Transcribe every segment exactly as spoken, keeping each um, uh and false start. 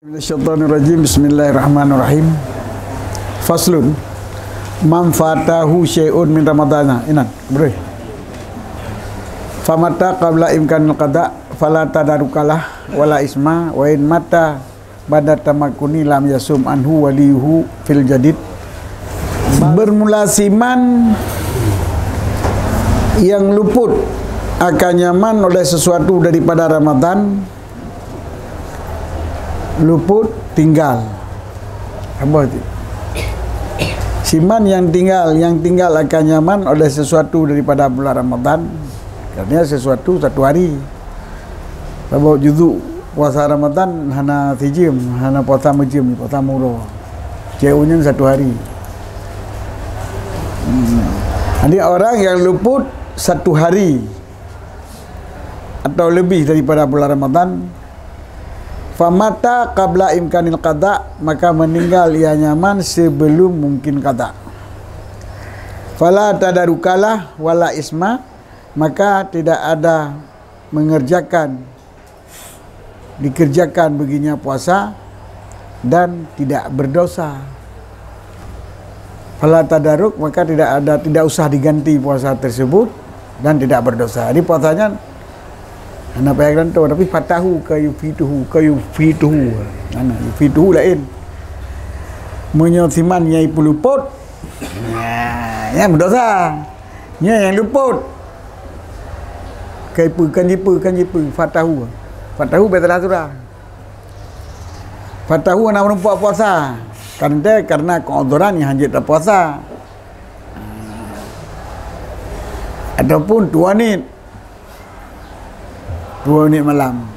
Minasyaitonirrajim. Bismillahirrahmanirrahim. Faslun. Man fatahu syai'un min Ramadana. Inan, beri. Famata qabla imkanil qada fala tadarukalah wala isma wa in mata ba'da tamakuni lam yasum anhu waliyuhu fil jadid. Bermula siman yang luput akan nyaman oleh sesuatu daripada Ramadan, luput, tinggal. Apa tu? Siman yang tinggal, yang tinggal akan nyaman oleh sesuatu daripada bulan Ramadan. Artinya sesuatu satu hari. Saboh juzuk puasa Ramadan hana sijeuem, hana puasa meujeuem, puasa meuroe. Cek unyang satu hari. Hmm. Jadi orang yang luput satu hari atau lebih daripada bulan Ramadan, famata qabla imkanil qada, maka meninggal ia nyaman sebelum mungkin qada. Fala tadarukalah wala isma, maka tidak ada mengerjakan, dikerjakan baginya puasa dan tidak berdosa. Fala tadaruk, maka tidak ada, tidak usah diganti puasa tersebut dan tidak berdosa. Jadi puasanya hana payah gantoe, tapi fatahu kayufituhu, kayufituhu. Mana yufituhu lain. Meunyoe siman nyang ipulupot, nah, nyan berdosa. Nyan nyang luput. Kaipu, kan jipu, kan jipu, fatahu. Fatahu bak salah surah. Fatahu hana meureumpok puasa. Kan teuh karena keu'udhuran nyang hanjeuet tapuasa. Ataupun tuwoe niet. Tuwoe niet malam.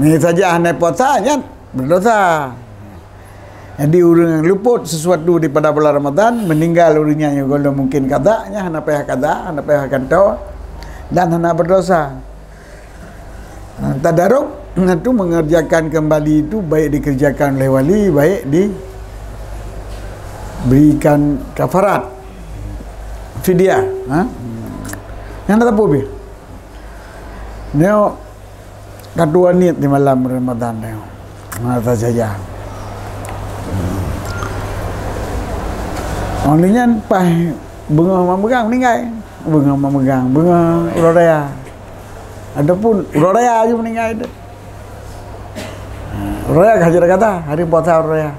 Ni saja hana puasa, nyan berdosa. Jadi ureuëng nyang luput sesuatu daripada bulan Ramadan, meninggal ureuëng nyan nyang gohlom mungkin qada, nyan hana payah qada, hana payah gantoe, dan hana berdosa. Ha, tadaruk, itu mengerjakan kembali itu baik dikerjakan oleh wali, baik diberikan kafarat, fidyah. Ha? Nyang dah teupeu bih. Nyoe ka tuwoe niet di malam Ramadan nyoe. Mata saja. Orang nyan paih beungoh mameugang meninggai. Beungoh mameugang, beungoh uroe raya. Ataupun uroe raya aju meninggai tu. Ha, uroe raya ka jadi kata, hari puasa uroe raya.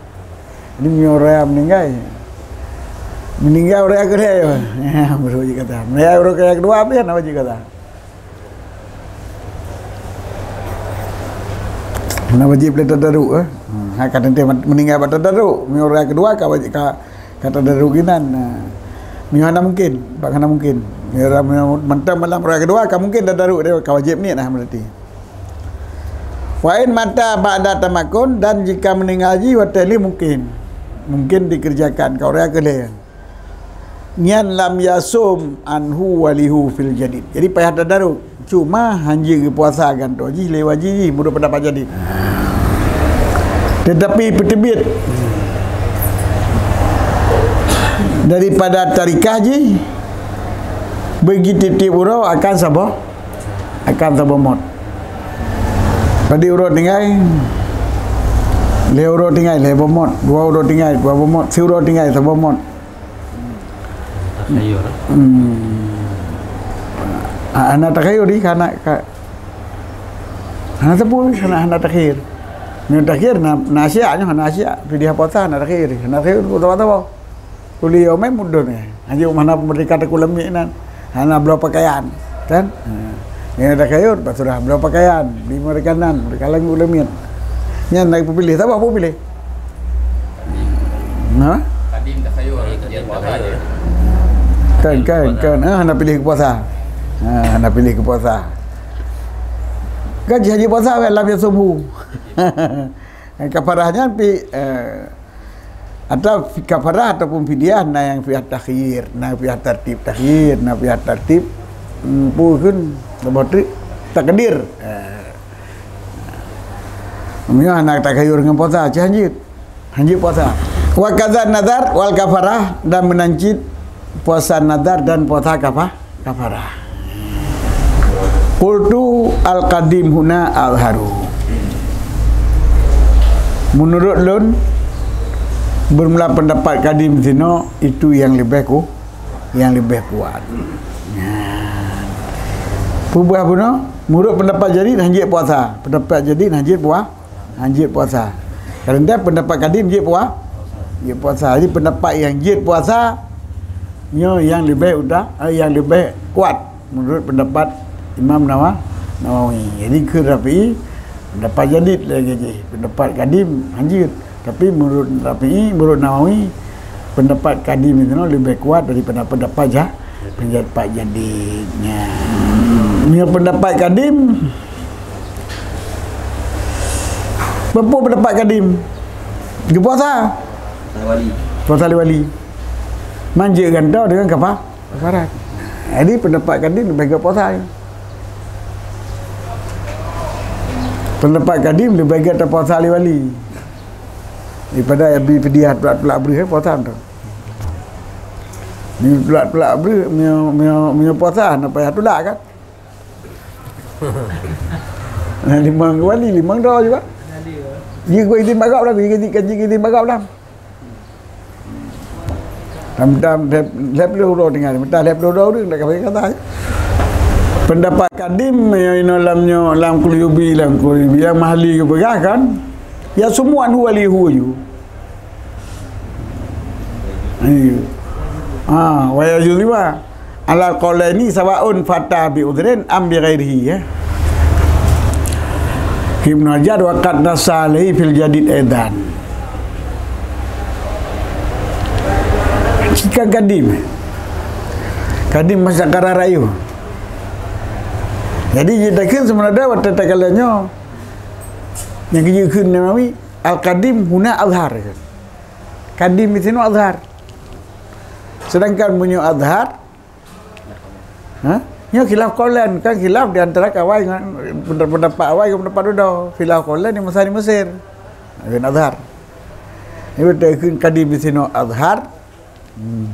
Jadi meunyoe uroe raya meninggai. Meninggai uroe raya keudua. Ya, baru jadi kata. Meninggai uroe raya keudua habis, hana wajib kata. Hana wajib lé tadaruk, eh. Hmm, ha, ka teuntèe meninggai bak tadaruk. Meunyoe uroe raya keudua ka wajib ka, ka tadaruk inan. Nah. Meunyoe hana mungkin, bak hana mungkin. Meunyoe mantong malam uroe raya keudua ka mungkin tadaruk dia, ka wajib niet nah berarti. Wa in mata ba'da tamakun, dan jika meninggal jih watèe lé mungkin. Mungkin dikerjakan ka uroe raya keulhèe. Nyan lam yasum anhu walihu fil jadid. Jadi payah tadaruk. Cuma hanjeuet geupuasa gantoe jih lé wali jih, meunurot pendapat jadid. Tetapi peuteubiet daripada tarikah jih, bagi tiep-tiep uroe akan saboh, akan saboh mot. Padum uroe tinggai, lhèe uroe tinggai, lhèe boh mot, dua uroe tinggai, dua boh mot, siuroe tinggai, saboh mot. Takhayur. Hmm. Ah, hana takhayur di, hana ka-, hana teupeu, hana, hana takhayur. Meunyoe takhayur na, na siak nyoe, hana siak. Fidyah puasa hana takhayur, hana takhayur, saboh-saboh. Kuli yaumin mudun, eh. Hana meuhana meurdeka takue lamiet nan. Hana bloe pakaian, kan? Ha. Nyan takhayur, pas sudah bloe pakaian, bri meurdeka nan, meurdeka lamiet. Nyan lagèe peupiléh, saboh peupiléh. Nah? Kadim takhayur, kadim takhayur. Kan, kan, kan. Ah, hana piléh keu puasa. Ah, hana piléh keu puasa. Kan jih hana puasa, kan, lam yasumhu. Kafarah nyan pi, eh, atau fi-, kafarah ataupun fidyah na nyang fidyah takhir, na fidyah tartib takhir, na fidyah tartib, mm, peue kheun, saboh teuk takdir. Eh. Meunyoe hana takhayur ngon puasa, cit hanjeuet. Hanjeuet puasa. Wa kadza nadhar wal kafarah, dan meunan cit puasa nadhar dan puasa kafa-, kafarah. Qultu al qadim huna azharu. Meunurot lôn, beurmula peundapat kadim sinoe itu nyang leubeh ku-, nyang leubeh kuat. Nyan. Peubah bunoe, meunurot peundapat jadid hana jeuet puasa. Peundapat jadid hana jeuet pua-, hana jeuet puasa. Kadang-kadang peundapat kadim jeuet pua-, jeuet puasa. Jadi peundapat nyang jeuet puasa nyoe nyang leubeh uta-, eh, nyang leubeh kuat. Meunurot peundapat Imam Nawa-, Nawawi. Jadi keu Syafi'i, peundapat jadid lagèe jih. Peundapat kadim hana jeuet. Tapi meunurot Syafi'i, meunurot Nawawi, peundapat kadim itu leubeh kuat daripada peundapat ja-, peundapat jadid. Nyan. Meunyoe peundapat kadim, peue peundapat kadim? Geupuasa. Puasa lé wali. Puasa lé wali. Manjeuet gantoe deungon kapa-, kafarat. Jadi peundapat kadim leubeh gét puasa. Peundapat kadim leubeh gét tapuasa lé wali. Daripada bri fidyah tulak-tulak breuh, eh, puasa tu. Meunyoe tulak-tulak breuh, meunyoe, meunyoe, meunyoe puasa, hana payah tulak kan? Nah, limong wali, limong droe juga. Jih gua izin bak gob lah, jih, jih, jih izin bak gob lah. Tam-tam lhèe, lhèe ploh droe tinggai, mita lhèe ploh droe ureueng dak kafé kata. Peundapat kadim, ya, inoe lam nyoe, lam Qurtubi, lam Qurtubi, lam Mahalli geupeugah kan, ya semua nu wali hu ju. Iya. Ha, wa yajuzu lima. Alal qaulaini sawaun fata bi udhrin am bi ghairihi, ya. Ibnu Hajar wa qad nassa alaihi fil jadid aidan. Sikan kadim. Kadim masa karara yôh. Jadi, jeuet takheun seumeunan watèe takalon nyoe. Nyang geujeuet kheun Nawawi, al-qadim huna azhar. Kadim di sinoe azhar. Sedangkan meunyoe azhar, ha? Nyoe khilaf qaulan, kan khilaf di antara awai ngon pendapat awai ngon pendapat dudoe. Khilaf qaulan di masa di Mesir. Ngon azhar. Nyoe takheun kadim di sinoe azhar. Hmm.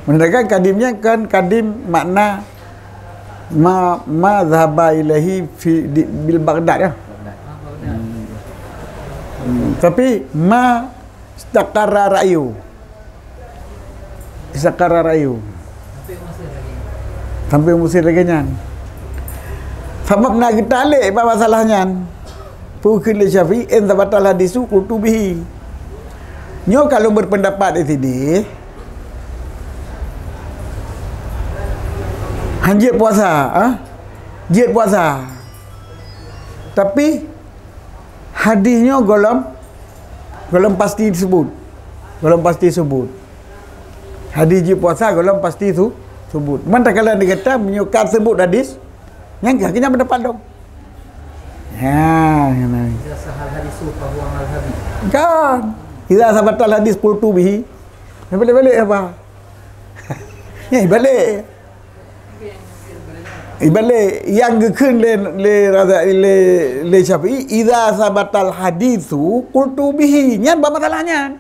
Meunangkan kadim nyan kan kadim makna ma, ma zahaba ilaihi fi, di, bil Baghdad, ya. Hmm. Hmm. Tapi ma istaqarra ra'yu. Istaqarra ra'yu. Sampai Mesir lagèe nyan. Sabab na geutalek bak masalah nyan. Peue kheun lé Syafi'i, "In tsabatal hadisu qultu bihi." Nyoe kalau berpendapat di sini, han jeuet puasa, ah? Jeuet puasa. Tapi hadis nyoe gohlom, gohlom pasti seubut. Gohlom pasti seubut. Hadis jeuet puasa gohlom pasti su-, seubut. Man takalon di gata meunyoe ka seubut hadis, nyan ka keunan pendapat lom. Ha, nyan. Idza sahal hadisu fa huwa mazhabi. Kan. Idza sabatal hadis qultu bihi. Balik-balik apa? Ya, balik. Iban lé nyang geukheun lé, lé Raza-, lé, lé Syafi'i, "Idza sabatal haditsu qultu bihi." Nyan bak masalah nyan.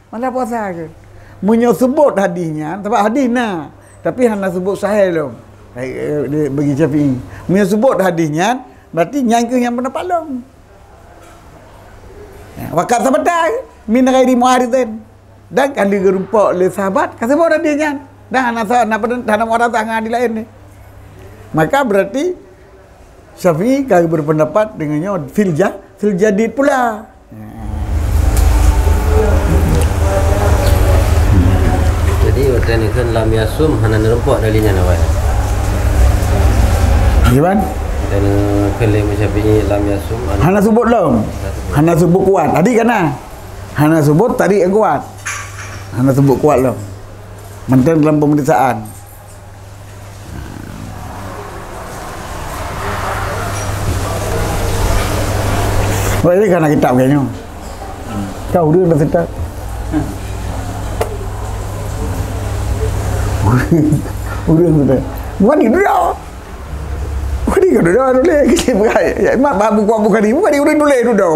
Masalah puasa ke? Meunyoe seubut hadis nyan, sabab hadis na, tapi hana seubut sahih lom. Eh, eh, bagi Syafi'i. Meunyoe seubut hadis nyan, berarti nyan keuh nyang pendapat lom. Ya, wa qad sabata min ghairi mu'aridin. Dan ka lheueh geurumpok lé sahabat, ka seubut hadis nyan. Dan hana sa-, hana pada, hana muaradah ngon hadis laén ni. Maka berarti Syafi'i ka berpendapat dengan nyoe fil ja-, fil jadid pula. Jadi, watèe neukheun lam yasum hana neurumpok dalil nyan awai. Gimana? Watèe neukheun lé Imam Syafi'i lam yasum hana, hana seubut lom. Hana seubut. Hana seubut kuat. Tadi kana? Hana seubut tadi nyang kuat. Hana seubut kuat lom. Mantong dalam pemeriksaan. Wah, ini kana kitab kayaknya. Kau udah dah kitab. Udah sudah. Bukan itu dah. Bukan itu dah tulis. Ya, mak babu kuat bukan ibu, bukan ureueng tulis tu dah.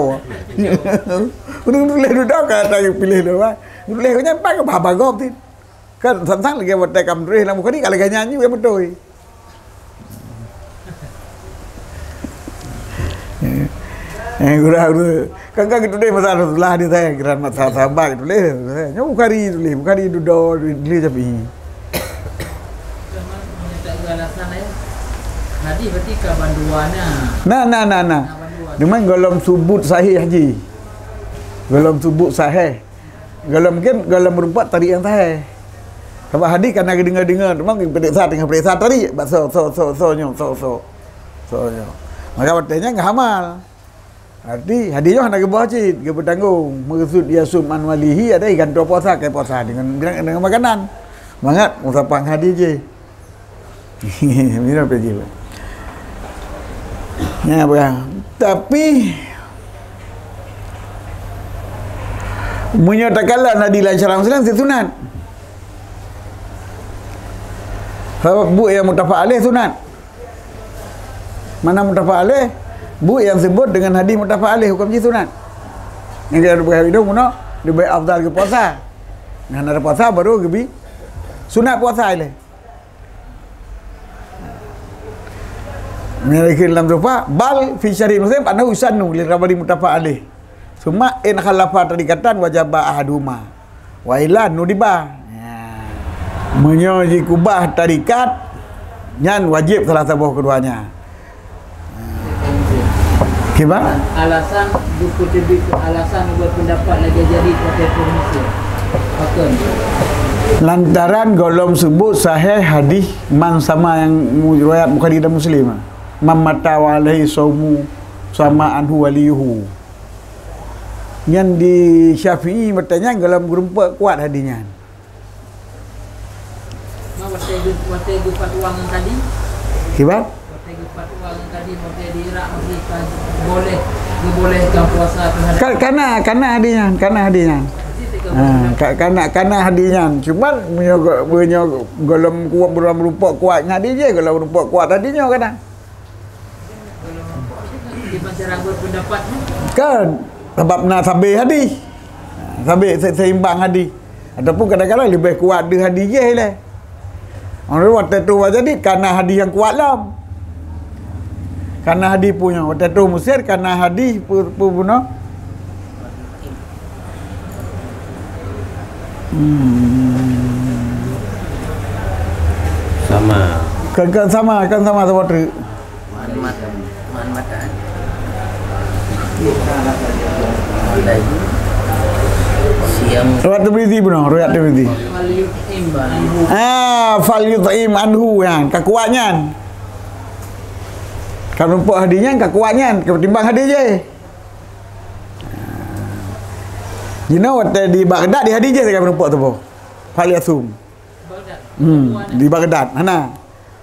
Ureueng tulis tu dah kata pilih tu, Pak. Tulis kau nyampai ke baba gop tu. Kan sang-sang lagèe watèe ka meudureh lam Bukhari, ka lagèe nyan juga beutôi. Eh, gura-gura. Kan, kan geutuléh masa Rasulullah hadis, eh, kira masa sahabat geutuléh. Nyoe Bukhari tuléh, Bukhari dudoe, tuléh Syafi'i. Hadis berarti ka bandua na. Nah, nah, nah, nah. Ka bandua. Cuma golom subut sahih haji. Golom subut sahih. Golom mungkin, golom meureumpok tarik nyang sahih. Sabab hadis kana geudeungoe-deungoe, cuma geupeuriksa, teungoh peuriksa tarik, bak so, so, so, so nyoe, so, so. So nyoe. Maka watèe nyan geuhamal. Arti, hadis nyoe hana geuboh cit, geupeutanggong. Meukeusut yasum an walihi, ada gantoe puasa, kai puasa deungon, deungon makanan. Mangat musafah hadis jih. Minum pih jih. Nyan apa? Tapi, meunyoe takalon hadis lam syarah Muslim, sunat. Sabab buet nyang muttafaq alaih sunat. Mana muttafaq alaih? Buet nyang seubot deungon hadis muttafaq alaih, huköm jih sunat. Nyang kira leubeh hidong bunoe, leubeh afdal geupuasa. Nyan ada puasa baru geubi sunat puasa ilèe. Meunyoe lam Tuhfah, bal fi syarhi Muslim annahu yusannu li khabari muttafaq alaih. Summa in khalafa tariqatan wajaba ahaduhuma. Wa illa nudiba. Ya. Meunyoe jikubah tarikat, nyan wajéb salah saboh keudua nyan. Kiban? Alasan buku teubiet alasan buat pendapat lagi jadi pakai permisi. Pakon. Lantaran golom sebut sahih hadis man sama yang riwayat Bukhari dan Muslim. Man mata wa alaihi saumu sama anhu waliyuhu. Nyan di Syafi'i meutanyan golom geureumpok kuat hadis nyan. Ma watèe geu-, watèe geufatwa ngon kadi? Kiban? Watèe geufatwa ngon kadi, watèe di Irak masih ka boleh, geubolehkan puasa terhadap Ka-, kana, kana hadis nyan, kana hadis nyan. Masih tiga Ha, belas. ka-, kana, kana hadis nyan. Cuman meunyoe go-, meunyoe golom kuat, golom rumpok kuat ngon hadis jih, golom rumpok kuat hadis nyoe kana. Kan, sabab na sabé hadis. Sabé se-, seimbang hadis. Ataupun kadang-kadang leubeh kuat deuh hadis jih lé. Orang watèe tu jadi kana hadis nyang kuat lom. Kana hadis punya, watèe tu Mesir kana hadis pu-, pu-, bunoe. Hmm. Sama. Kan, kan sama, kan sama, sama tu. Man mat-, man matan. Siang. Riwayat Tirmizi bunoe, riwayat Tirmizi. Ah, fal yut'im anhu nyan, ka kuat nyan. Ka rumpok hadis nyan, ka kuat nyan, ka timbang hadis jih. Jinoe watèe di Baghdad, di hadis jih ka rumpok tu boh. Fal yasum. Hmm, di Baghdad, hana.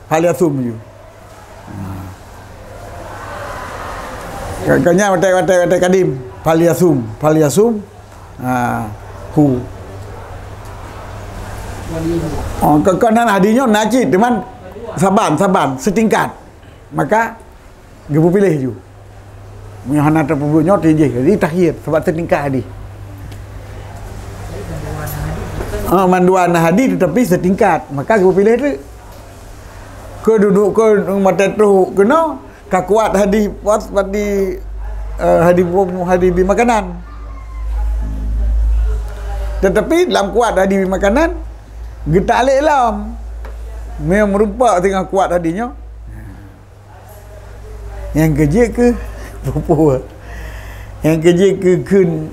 Fal yasum ju. Ha. Ka, ka nyan watèe, watèe, watèe kadim. Fal yasum, fal yasum. Ha, hu. Oh, ka, ka nan hadis nyoe na cit, teuma saban, saban, setingkat. Maka geupeupiléh ju. Meunyoe hana teupeubuet nyoe, teuh jih. Jadi takhir, sabab teutingkat hadis. Ah, mandua na hadis, tetapi setingkat. Maka geupeupiléh teuk. Keu dudoe, keu mata troh keunoe, ka kuat hadis, pas, pas di, eh, hadis bom, hadis bi makanan. Tetapi lam kuat hadis bi makanan, geutaklek lom. Meunyoe meurumpok teungoh kuat hadis nyoe. Nyang keujeuet keu peue? Nyang keujeuet keu kheun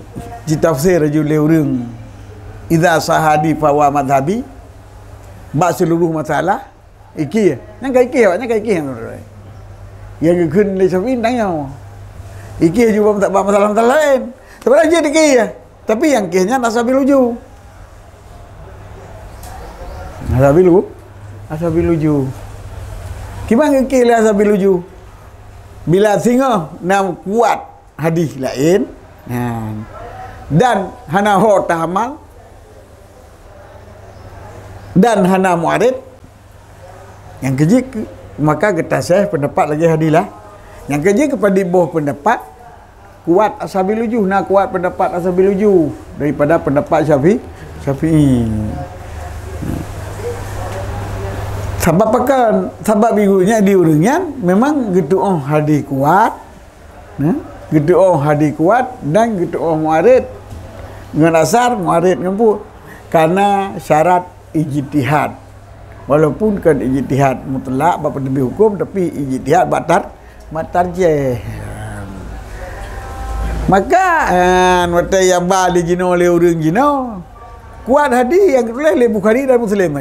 jitafsir laju lé ureueng, "Idza sahha hadis fa huwa madhhabi." Bak seuluruh masalah, iké. Nyang ka iké, awak nyan ka iké. Nyang geukheun lé Syafi'i tanyong. Iké ju bak masalah-masalah laén. Sebenarnya jeuet iké. Tapi nyang kéh nyan ashabil wujuh. Ashabil wu-, ashabil wujuh. Kiban geukéh lé ashabil wujuh? Bila singoh na kuat hadis laén, nyan, dan hana ho tahamal, dan hana muarid, Nyang keujeuet keu-, maka geutaseh pendapat lagèe hadilah. Nyang keujeuet keu padum boh pendapat, kuat ashabil wujuh, na kuat pendapat ashabil wujuh daripada pendapat Syafi-, Syafi'i. Sabab pakon? Sabab ibu nyan di ureueng nyan memang geutu'oh hadis kuat, Nah, Geutu'oh hadis kuat dan geutu'oh mu'arid ngon asar, mu'arid ngon peue? Karena syarat ijtihad. Walaupun kon ijtihad mutlak bak peuteubiet huköm, tapi ijtihad bak tar-, bak tarjih. Maka, eh, watèe nyang ba lé jinoe lé ureueng jinoe, kuat hadis nyang geutuléh lé Bukhari dan Muslim.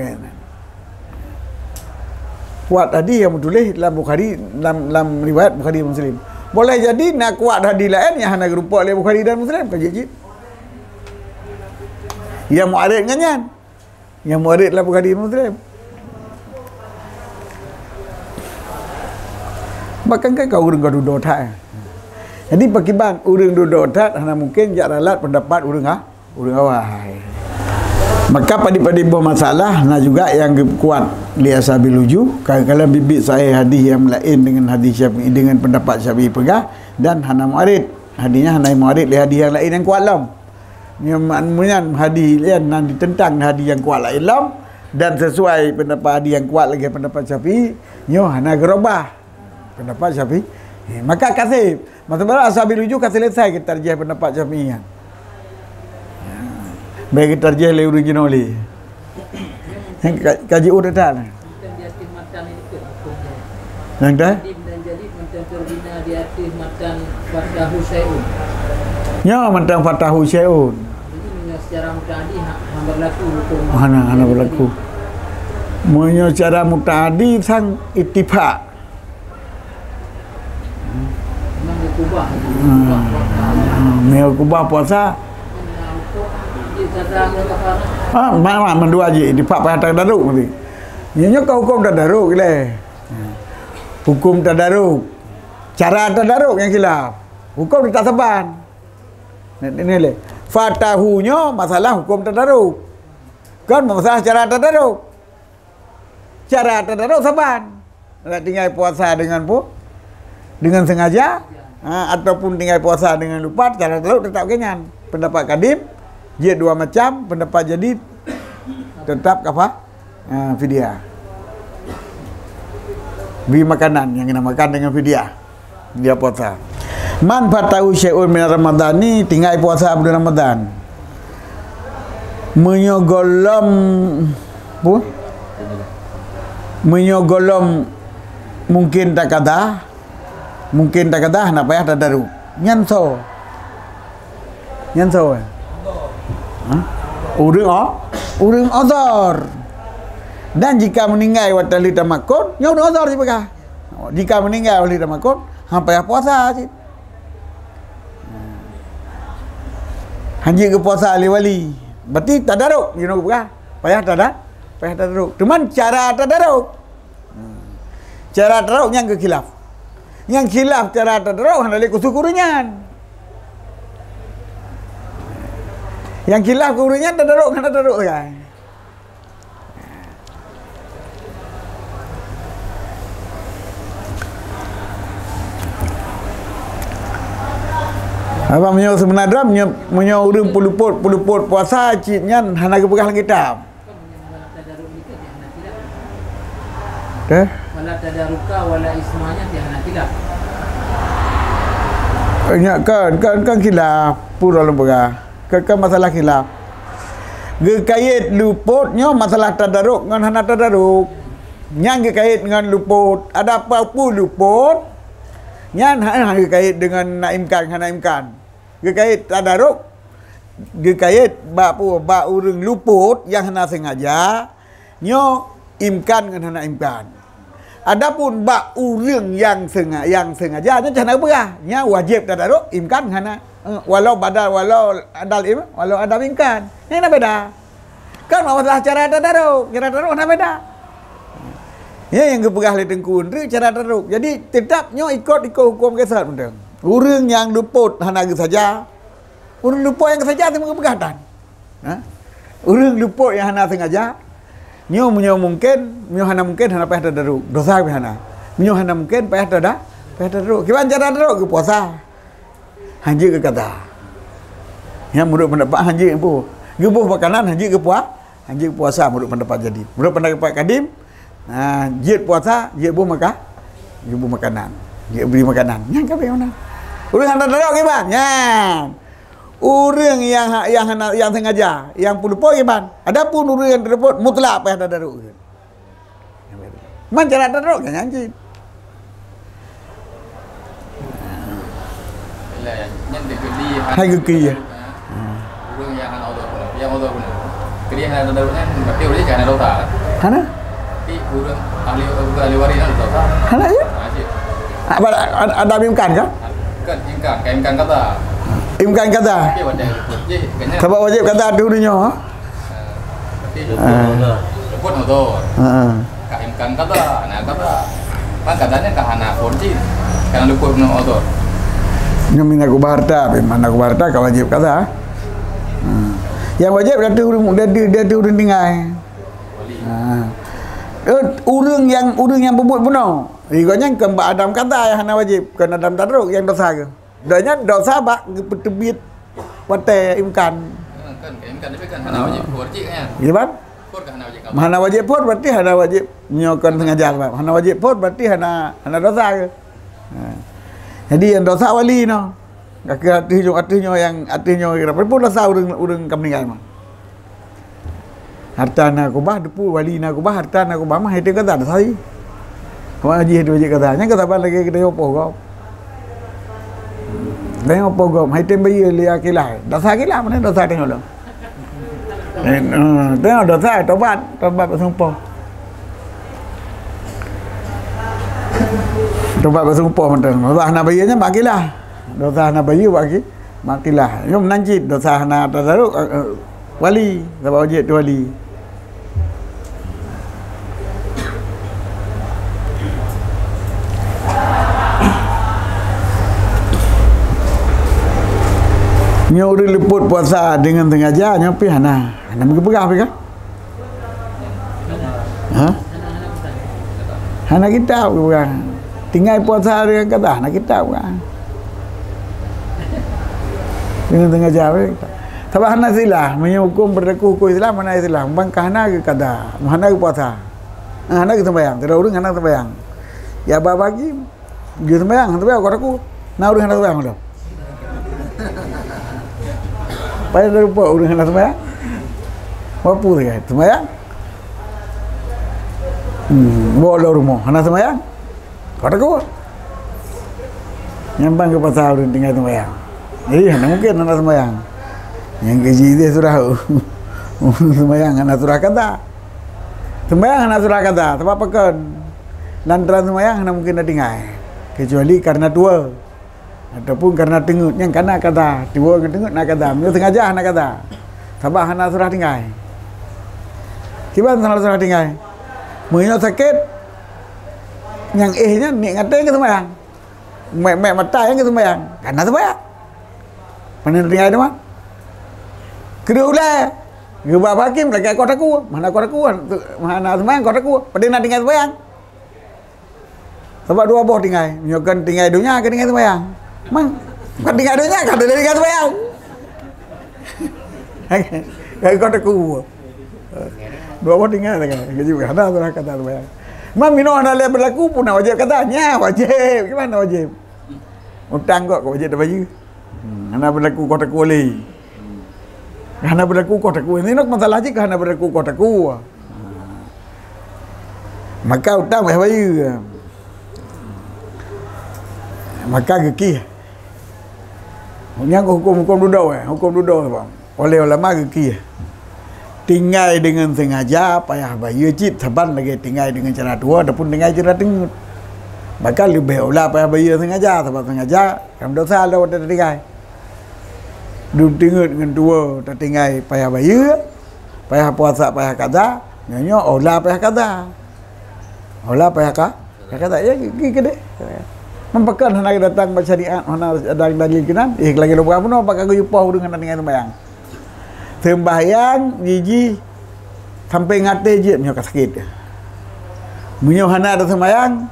Kuat hadis nyang geutuléh lam Bukhari, lam, lam riwayat Bukhari Muslim. Boleh jadi na kuat hadis laén nyang hana geurumpok lé Bukhari dan Muslim, ka jeuet cit. Nyang mu'arid ngon nyan. Nyang mu'arid lam Bukhari Muslim. Bahkan kan ka ureueng ka dudoe that. Jadi, pakiban ureueng dudoe that hana mungken jak ralat pendapat ureueng, ha? Ureueng awai. Maka padit-padit boh masalah na juga nyang geukuat lé ashabil wujuh, kadang-kadang biet-biet sahih hadis nyang laén deungon hadis Syafi'i, deungon pendapat Syafi'i peugah, dan hana mu'arid. Hadis nyan hana mu'arid lé hadis nyang laén nyang kuat lom. Nyan, nyan hadis nyan ditentang hadis nyang kuat laén lom, dan sesuai pendapat hadis nyang kuat lagèe pendapat Syafi'i, nyoe hana geurubah. Pendapat Syafi'i. Eh, maka ka sép. Masa barang ashabil wujuh ka selesai geutarjih pendapat Syafi'i nyan. Baik geutarjih lé ureueng jinoe lé. Ka, ka jiôh that. Nyang dah? Nyoe mantong fatahu syai'un. Hana, hana berlaku. Meunyoe secara muta'adi sang ittifaq. Hmm. Hmm. Meunyoe kubah puasa. Ah, ma-, ma-, mandua jih ittifaq payah tadaruk mesti. Nyoe ka huköm tadaruk lé. Huköm tadaruk. Cara tadaruk nyang khilaf. Huköm teutap saban. Ni, ni lé. Fatahu nyoe masalah huköm tadaruk. Kon masalah cara tadaruk. Cara tadaruk saban. Nak tinggai puasa dengan pu-, dengan sengaja, ha, ataupun tinggai puasa dengan lupa, cara tadaruk tetap keu nyan. Pendapat kadim, jeuet dua macam, pendapat jadid, tetap kafa-, ha, fidyah. Bri makanan nyang kena makan dengan fidyah. Dia puasa. Man fatahu syai'un min Ramadhan ni tinggai puasa bulan Ramadan. Meunyoe gohlom, pu? Meunyoe gohlom mungkin takada, mungkin takada hana payah tadaruk. Nyan soe? Nyan soe? Ha? Ureueng o-, ureueng uzur. Dan jika meninggai watèe lheueh tamakot, nyoe ureueng uzur jipeugah. Jika meninggai watèe lheueh tamakot, hana payah puasa cit. Hana jeuet geupuasa lé wali. Berarti tadaruk, jinoe geupeugah. Payah tada-, payah tadaruk. Cuman cara tadaruk. Cara tadaruk nyang geukhilaf. Nyang khilaf cara tadaruk hana lé khusus keu ureueng nyan. Nyang khilaf keu ureueng nyan tadaruk hana tadaruk sagai. Apa meunyoe seubeuna droe, meunyoe, meunyoe ureueng peulupot, peulupot puasa cit nyan hana geupeugah lam kitab. Eh? Wala tadaruka wala ismanya tiada khilaf. Nyak kan, kan, kan khilaf. Pura lom peugah. Kan, kan masalah khilaf. Geukait lupot nyoe masalah tadaruk ngon hana tadaruk. Nyan geukait ngon lupot. Ada apa-apa lupot, nyan hana geukait dengan na imkan, hana imkan. Geukait tadaruk, geukait bak pu-, bak ureueng lupot nyang hana sengaja, nyoe imkan ngon hana imkan. Adapun bak ureueng nyang senga-, nyang sengaja, nyan hana geupeugah. Nyan wajéb tadaruk, imkan hana. Eh, walau badal, walau adal im-, walau adam imkan. Nyan na beda. Kan masalah cara tadaruk, cara tadaruk hana beda. Nyan nyang geupeugah lé Teungku Undri cara tadaruk. Jadi, tetap nyoe ikot, ikot huköm qiyas mantong. Ureueng nyang lupot hana geusaja, ureueng lupot nyang geusaja teuma geupeugah tan. Ha? Ureueng lupot nyang hana sengaja, nyoe meunyoe mungken, meunyoe hana mungken, hana payah tadaruk. Dosa pih hana. Meunyoe hana mungken, payah tada-, payah tadaruk. Kiban cara tadaruk? Geupuasa. Hanjeuet geukaza. Nyan meunurot pendapat hanjeuet pu. Geuboh makanan hanjeuet geupua-, hanjeuet puasa meunurot pendapat jadid. Meunurot pendapat kadim, ha, jeuet puasa, jeuet boh maka-, jeuet boh makanan. Jeuet bri makanan. Nyan ka bri makanan. Ureuëng hana tadok kiban? Nyan. Ureuëng nyang ha-, nyang hana, nyang sengaja, nyang peuleupot kiban. Adapun ureuëng nyang teuleupot mutlak payah tadok. Man cara tadok nyan cit. Hai geuki ya. Ureuëng nyang hana udhur, nyang udhur beuna. Jadi hana tadok nyan berarti ureuëng kan hana dosa. Hana? Tapi ureuëng ahli, ureuëng ahli waris hana dosa. Hana ya? Ada imkan kan? Kan imkan, kan imkan kata. Imkan kata. Tapi wajib, wajib, kan. Sabab wajib kata tu dunia. Tapi luput udhur. Luput udhur. Heeh. Ka imkan kata, na kata. Kan katanya ka hana fungsi. Kan luput ngon udhur. Nyoe mina kubah harta, mana kubah harta ka wajib kata. Hmm. Yang wajib datu ureuëng, datu, datu ureuëng tinggai. Ha. Eh, ureuëng yang, ureuëng yang berbuat bunoe. Igo nyan kan bak Adam kata yang hana wajib, kan Adam tadruk yang dosa ke. Dah nyan dosa bak geupeuteubiet watée imkan. Ha, kan, kan, tapi kan hana wajib phôn cit kan? Ya, ban? Phôn kan hana wajib kan? Hana wajib phôn berarti hana wajib nyoe kon sengaja sebab. Hana wajib phôn berarti hana, hana dosa ke? Ha. Jadi yang dosa wali noh. Ka keu ateueh nyoe, ateueh nyoe yang ateueh nyoe kira. Pun dosa ureuëng, ureuëng ka meuninggai mah. Harta na kubah, depu wali na kubah, harta na kubah mah, hai tem kata, dah sai. Wajib tu wajib kata. Nyang kata ban lagi kita nyoe poh gob. Kita nyoe poh gob, hai tem bayeue lé akilah. Dosa akilah, mana dosa tengok dong. Eh, eh, tengok dosa, tobat, tobat berseumpah. Tobat berseumpah mantong. Dosa na bayeue nyan bak akilah. Dosa na bayeue bak aki-, bak akilah. Nyoe meunan cit dosa na tadaruk, eh, eh, wali, sabab wajib tu wali. Nyoe ureuëng luput puasa deungon sengaja, nyoe pih hana. Hana meupeugah pih kan? Ha? Hana kitab ke bukan? Tinggai puasa dengan kata hana kitab kan? Dengan sengaja weh. Sabab hana silah, meunyoe hukum berlaku hukum Islam hana silah. Bang ka hana ke kata, hana ke puasa. Hana ke sembahyang, tidak ureuëng hana sembahyang. Ya bagi Geuseumayang, hana seumayang, ka takue. Na ureuëng hana seumayang lom. Pajan talupa ureuëng hana seumayang. Wapu sagai seumayang. Hmm, bawa lom rumoh, hana seumayang. Ka takue. Nyan ban geupasah ureuëng tinggai seumayang. Jadi hana mungkin hana seumayang. Nyang keujih deh surah seumayang hana surah kata. Seumayang hana surah kata, sabab pakon? Lantaran seumayang hana mungkin na tinggai, kecuali karena tuwoe, ataupun karena teungeut. Nyang kana kata, tuwoe ngon teungeut na kata, meunyoe sengaja hana kata, sabab hana surah tinggai. Kiban hana surah tinggai? Meunyoe sakét, nyang éh nyan nek ngon até geuseumayang. Mek-mek mata nyang geuseumayang, kana seumayang. Pane na tinggai teuma? Keudeh ulée, geuba bak hakém lagée ka takue, hana ka takue, hana seumayang ka takue, padahai na tinggai seumayang. Sabab dua boh tinggai, meunyoe kon tinggai donya ka tinggai seumayang. Mang, kon tinggai donya ka tinggai seumayang. Ka takue. Dua boh tinggai lagée, hana surah kata seumayang. Mang minoe hana lé berlaku pun na wajéb kata, nyan wajéb. Kiban na wajéb? Utang kok, kok wajéb tabayeue. Hmm, hana berlaku ka takue lé. Hana berlaku ka takue. Nyoe masalah jih ka hana berlaku ka takue. Maka utang payah bayeue. Maka geukih. Nyan huköm-huköm dudoe, eh, huköm dudoe, bang. Oleh ulama geukih. Tinggai deungon sengaja payah bayeue cit saban lagée tinggai deungon cara tuwoe ataupun tinggai cara teungeut. Maka leubeh aula payah bayeue sengaja, sabab sengaja kan dosa lom watée tatinggai. Dum teungeut ngon tuwoe tatinggai payah bayeue, payah puasa payah kada, nyoe nyoe aula payah kada. Aula payah ka, payah kada, ya, gi keudeh. Meupeukon hana datang bak syariat, hana datang dalil keunan, eh, lagée lôn peugah bunoe, bak ka geuyue poh ureuëng hana tinggai seumayang. Seumbahyang jijih sampai ngaté jeuet meunyoe ka sakét. Meunyoe hana ada seumbahyang,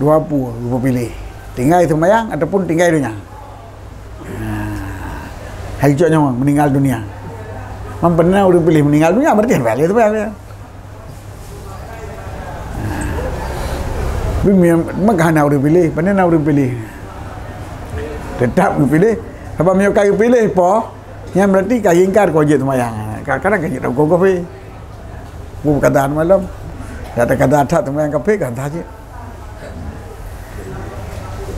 dua pue geupiléh. Tinggai seumbahyang ataupun tinggai donya. Ha. Hai cok nyoe meuninggal dunia. Mang pernah ureuëng piléh meuninggal dunia, berarti hana lé seumbahyang dia. Ha. Tapi meunan hana ureuëng piléh, pane na ureuëng piléh. Teutap geupiléh. Sabab meunyoe ka geupiléh poh, nyan berarti ka ingkar keu wajéb seumayang. Kadang-kadang ka jeuet lam huköm kafé. Buet kada malom. Dak takada that seumayang kafé ka that cit.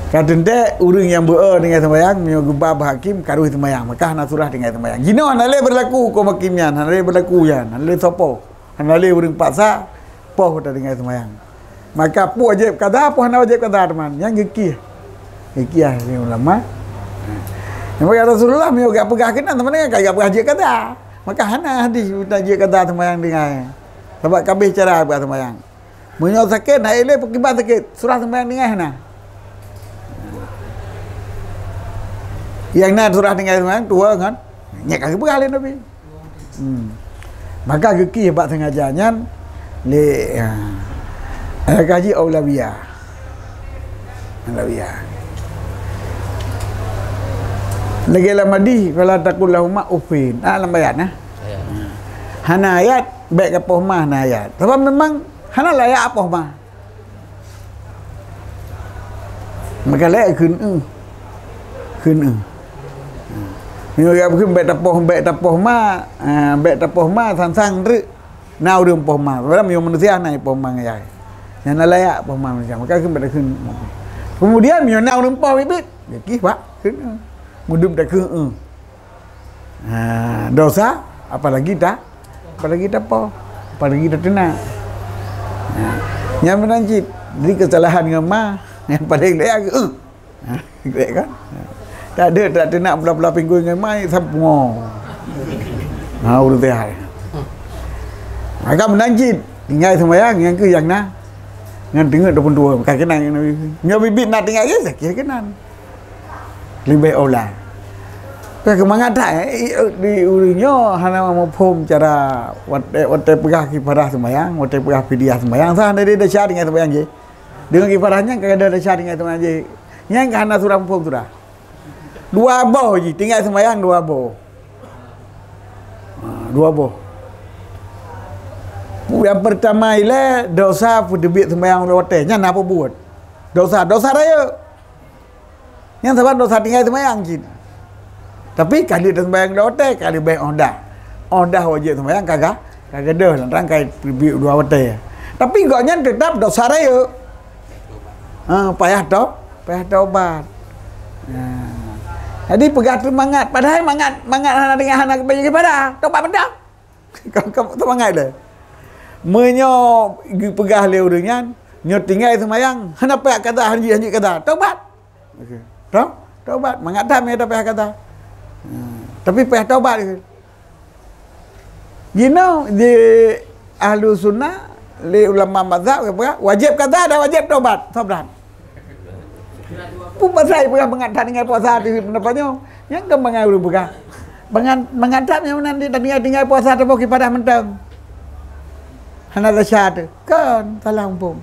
Ka teuntée ureuëng nyang beu-e tinggai seumayang, meunyoe geuba bak hakém ka rôh seumayang, maka hana surah tinggai seumayang. Jinoe hana lé beurlaku huköm hakém nyan, hana lé beurlaku nyan, hana lé soe poh, hana lé ureuëng paksa poh tinggai seumayang. Maka peue wajéb kada, peue hana wajéb kada, teuma. Nyan geukieh. Geukieh lé ulama. Nyang bagi Rasulullah meunyoe gak peugah keunan, teuma ka gak peugah jeuet kada. Maka hana hadis guna jeuet kada seumayang tinggai. Sabab ka abéh cara peugah seumayang. Meunyoe sakét, hana ilée peukiban sakét, surah seumayang tinggai hana. Nyang na surah tinggai seumayang, tuwoe ngon nyang ka geupeugah lé Nabi. Hmm. Maka geukieh bak sengaja nyan lé, ha, ka jeuet aulawiyah. Aulawiyah. Lagée lam hadis, "Fala taqul lahuma uffin." Ah, lam ayat nah. Ya. Hana ayat, bék kapoh ma hana ayat. Sabab memang hana layak apoh ma. Maka lé kheun eu. Kheun eu. Meunyoe geukheun bék tapoh, bék tapoh ma, ah, bék tapoh ma sang-sang treuk na ureuëng poh ma. Padahai meunyoe manusia hana poh ma ngon yai. Nyan hana layak poh ma manusia. Maka kheun bék takheun. Kemudian meunyoe na ureuëng poh biet-biet, geukieh bak kheun eu. Meudum takheun eu. Ha, dosa, apalagi ta, apalagi tapoh, apalagi tateunak. Ha, nyan meunan cit. Jadi keusalahan ngon ma, nyang paleng layak, eh. Ha, kan? Tak ada, tak teunak pula-pula pinggui ngon ma, sapungo. Ha, ureuëng teuhai. Maka meunan cit, tinggai seumayang, nyang keu nyang na. Ngon teungeut dua puluh dua, bukan keunan. Nyoe biet-biet na tinggai, ya, sakét keunan. Leubeh aula. Ka keumangat that, eh, di ureuëng nyoe hana muphom cara watée, watée peugah kifarah seumayang, watée peugah fidyah seumayang, sa hana desya tinggai seumayang jih. Deungon kifarah nyan ka desya tinggai seumayang jih. Nyan ka hana surah muphom surah. Dua boh jih, tinggai seumayang dua boh. Ha, dua boh. Nyang pertama ilée dosa peuteubiet seumayang ulée watée, nyan na peubuet. Dosa, dosa rayeuk. Nyang saban dosa tinggai seumayang cit. Tapi ka lheueh teuseumayang dua watée, ka leubeh óh dah. Óh dah wajéb seumayang ka ga-, ka gadôh, lantaran ka peuteubiet dua watée. Tapi gobnyan teutap dosa rayeuk. Ha, payah to-, payah tobat. Ha. Jadi peugah teumangat, padahai mangat, mangat hana tinggai, hana geubri kifarah, tobat mantong. Ka, ka teumangat lé. Meunyoe geupeugah lé ureuëng nyan, nyoe tinggai seumayang, hana payah kada, hanjeuet, hanjeuet kada, tobat. Okey. Tau? Tobat, mangat that meunan payah kada. Ha. Tapi payah tobat. Jinoe di ahlu sunnah, lé ulama mazhab, wajéb kada dan wajéb tobat. Sabran. Peue pasai peugah mangat that tinggai puasa di pendapat nyoe? Nyang ka mangat ureuëng peugah. Mangat, mangat that nyang meunan di tinggai-tinggai puasa teuboh kifarah mantong. Hana desya teuh. Kon, salah muphom.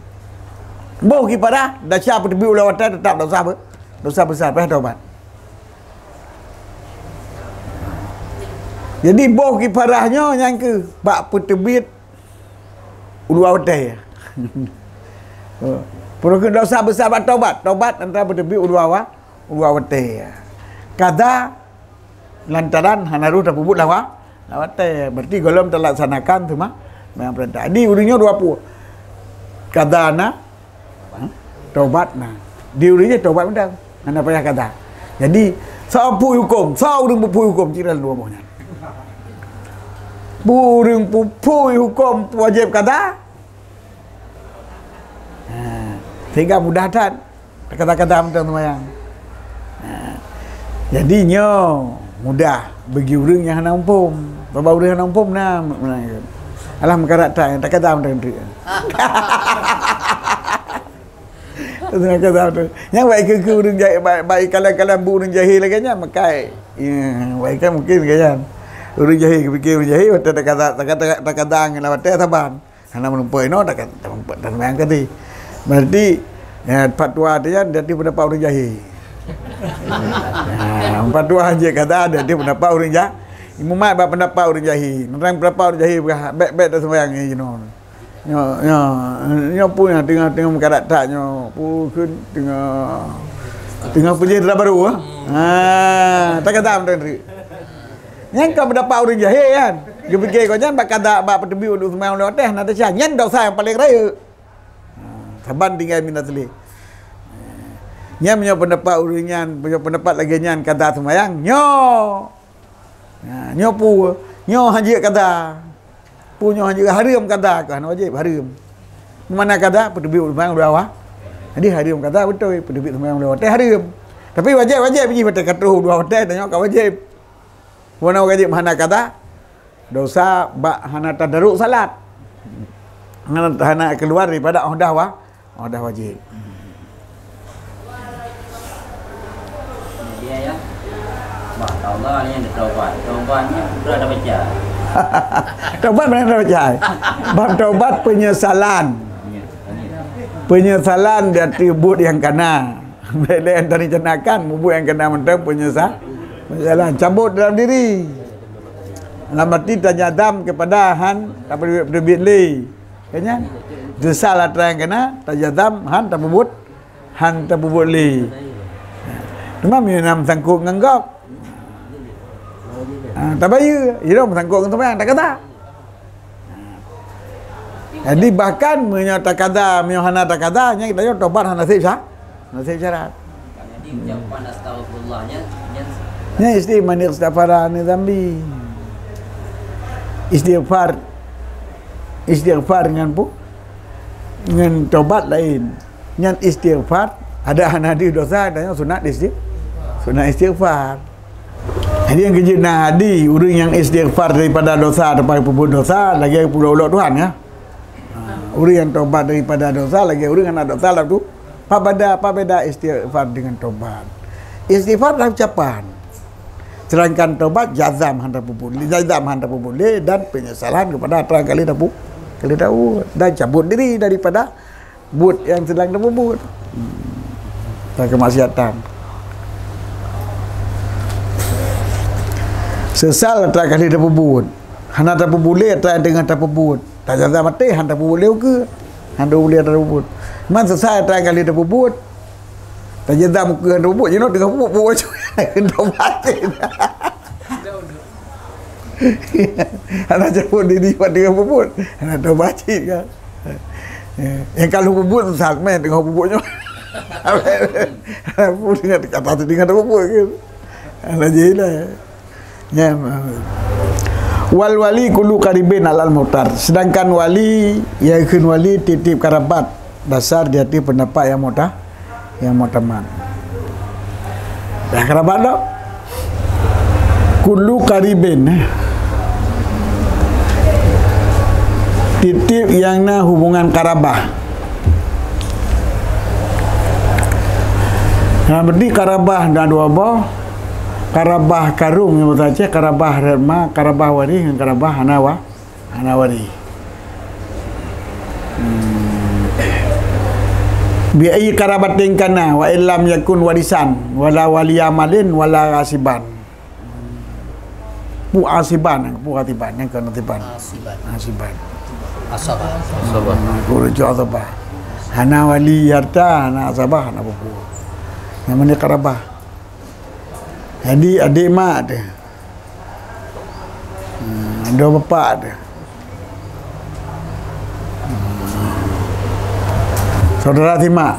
Boh kifarah, desya peuteubiet ulée watée teutap dosa be-, dosa besar, payah tobat. Jadi boh kifarah nyoe nyang keuh bak peuteubiet ulua watée. Peurukeun dosa besar bak tobat. Tobat antara peuteubiet ulua wa-, ulua watée. Kada lantaran hana rôh tapeubuet lawa-, lawatée. Berarti gohlom talaksanakan teuma memang peurintah. Di ureuëng nyoe dua pue. Kada na, ha? Tobat na. Di ureuëng nyoe tobat mantong. Hana payah kada. Jadi, soe pui huköm, soe ureuëng pui huköm, cira dua boh nyan. Ureuëng pui huköm wajéb kada. Ha, sehingga mudah that. Takada-kada mantong seumayang. Ha. Jadi nyoe mudah bagi ureuëng nyang hana muphom. Sabab ureuëng hana muphom na, alah meukarat that, takada mantong teuk. Takada mantong. Nyang baik keu, keu ureuëng jahil, baik, baik kalam-kalam bu ureuëng jahil lagée nyan, makai. Ya, baik kan mungkin lagée nyan. Ureuëng jahil geupike ureuëng jahil, watée takada, takada, takada ngon watée saban. Hana meureumpok inoe, dak, dak, dak seumayang tadi. Berarti, ya, fatwa tu nyan, jadi pendapat ureuëng jahil. Ha, fatwa jih kata, jadi pendapat ureuëng jah-, mumat bak pendapat ureuëng jahil. Nurang pendapat ureuëng jahil, bèk, bèk dak seumayang jinoe. Nyoe, nyoe, nyoe pun nyang teungoh, teungoh meukarat that nyoe. Pun kheun teungoh Teungoh peujeuet dara barô, ha? Ha, takada mantong treuk. Nyan ka pendapat ureueng jahé kan. Geupike gobnyan bak kada, bak peuteubiet udeb seumayang lhèe watèe, na desya. Nyan desya nyang paleng rayeuk. Ha, saban tinggai minat lé. Nyan meunyoe pendapat ureueng nyan, meunyoe pendapat lagèe nyan kada seumayang, nyoe. Ha, nyoe peue? Nyoe hanjeuet kada. Peue nyoe hanjeuet, hareuem kada, ka hana wajéb, hareuem. Mana kada? Peuteubiet seumayang dua wa-, jadi hareuem kada beutôi, peuteubiet seumayang dua watèe hareuem. Tapi wajéb, wajéb jih watèe ka troh dua watèe, tanyoe ka wajéb. Wana wajéb hana kada, dosa bak hana tadaruk salat. Hana, hana keluar daripada odah wa-, odah wajéb. Jadi ya, bah, Allah ni ada taubat. Taubat ni udah ada baca. Taubat mana ada baca? Bab taubat penyesalan. Penyesalan di ateueh buet nyang kana. Bèk lé teurencanakan mubuet nyang kana mantong penyesa-, penyesalan. Cabot dalam diri. Lam arti tajazam keupada han tapeubiet lé. Ka nyan? Sesal atra nyang kana, tajazam han tapeubuet, han tapeubuet lé. Teuma meunyoe na meusangkot ngon gob, ha, tabayeue. Jinoe meusangkot ngon seumayang, takada. Jadi, bahkan meunyoe takada, meunyoe hana takada, nyan geutanyoe tobat hana sép sya-, hana sép syarat. Jadi, ucapan astagfirullah nyan, nyan Nyan istighfar, "Man istaghfara an dzambi." Istighfar. Istighfar ngon pu-, ngon tobat laén. Nyan istighfar, ada hana hadis dosa, dan nyan sunat isti-, sunat istighfar. Jadi nyang keujeuet na hadis, ureueng nyang istighfar daripada dosa, daripada peubuet dosa, lagèe peuulok-ulok Tuhan, ya. Ha, ureueng nyang tobat daripada dosa, lagèe ureueng hana dosa lom tu. Apa beda, apa beda istighfar dengan tobat? Istighfar dah ucapan. Sedangkan tobat jazam han tapeubuet lé, jazam han tapeubuet lé dan penyesalan kepada atra nyang ka lheueh tapu-, ka lheueh tabuet. Dan cabot diri daripada buet nyang sedang tapeubuet. Hmm. Dan kemaksiatan. Sesal atra nyang ka lheueh tapeubuet. Hana tapeubuet lé atra nyang teungoh tapeubuet. Tajazam até han tapeubuet lé ukeue. Han tapeubuet lé atra tapeubuet. Man sesal atra nyang ka lheueh tapeubuet. Tajazam ukeue han tapeubuet, jinoe teungoh peubuet, peubuet bacut. Tobat cit. Hana cabot diri pat teungoh peubuet. Hana tobat cit kan. Nyang ka lheueh peubuet sesat mé teungoh peubuet nyoe. Hana peubuet, teungoh kata teungoh tapeubuet kan. Hana jih lah. Nyan, wal wali kullu qaribin alal mukhtar. Sedangkan wali, nyang kheun wali tiep-tiep karabat dasar di ateueh pendapat nyang muta-, nyang muktamad. Dah karabat dak? Kullu qaribin, eh. Tiep-tiep nyang na hubungan karabah. Nah, berarti karabah na dua boh. Karabah karong nyang bahasa Aceh, karabah rot ma, karabah waréh ngon karabah hana wa-, hana waréh. Hmm. Bi ayyi qarabatin kana wa illam yakun warisan, wala waliya malin, wala ghasiban. Pu asiban, pu asiban, nyang keu asiban. Asiban. Asiban. Asabah. Asabah. Ku rujuk asabah. Hana wali harta, hana asabah, hana buku. Nyang mana karabah. Jadi, adik mak tu. Hmm, ada bapak tu. Saudara simak.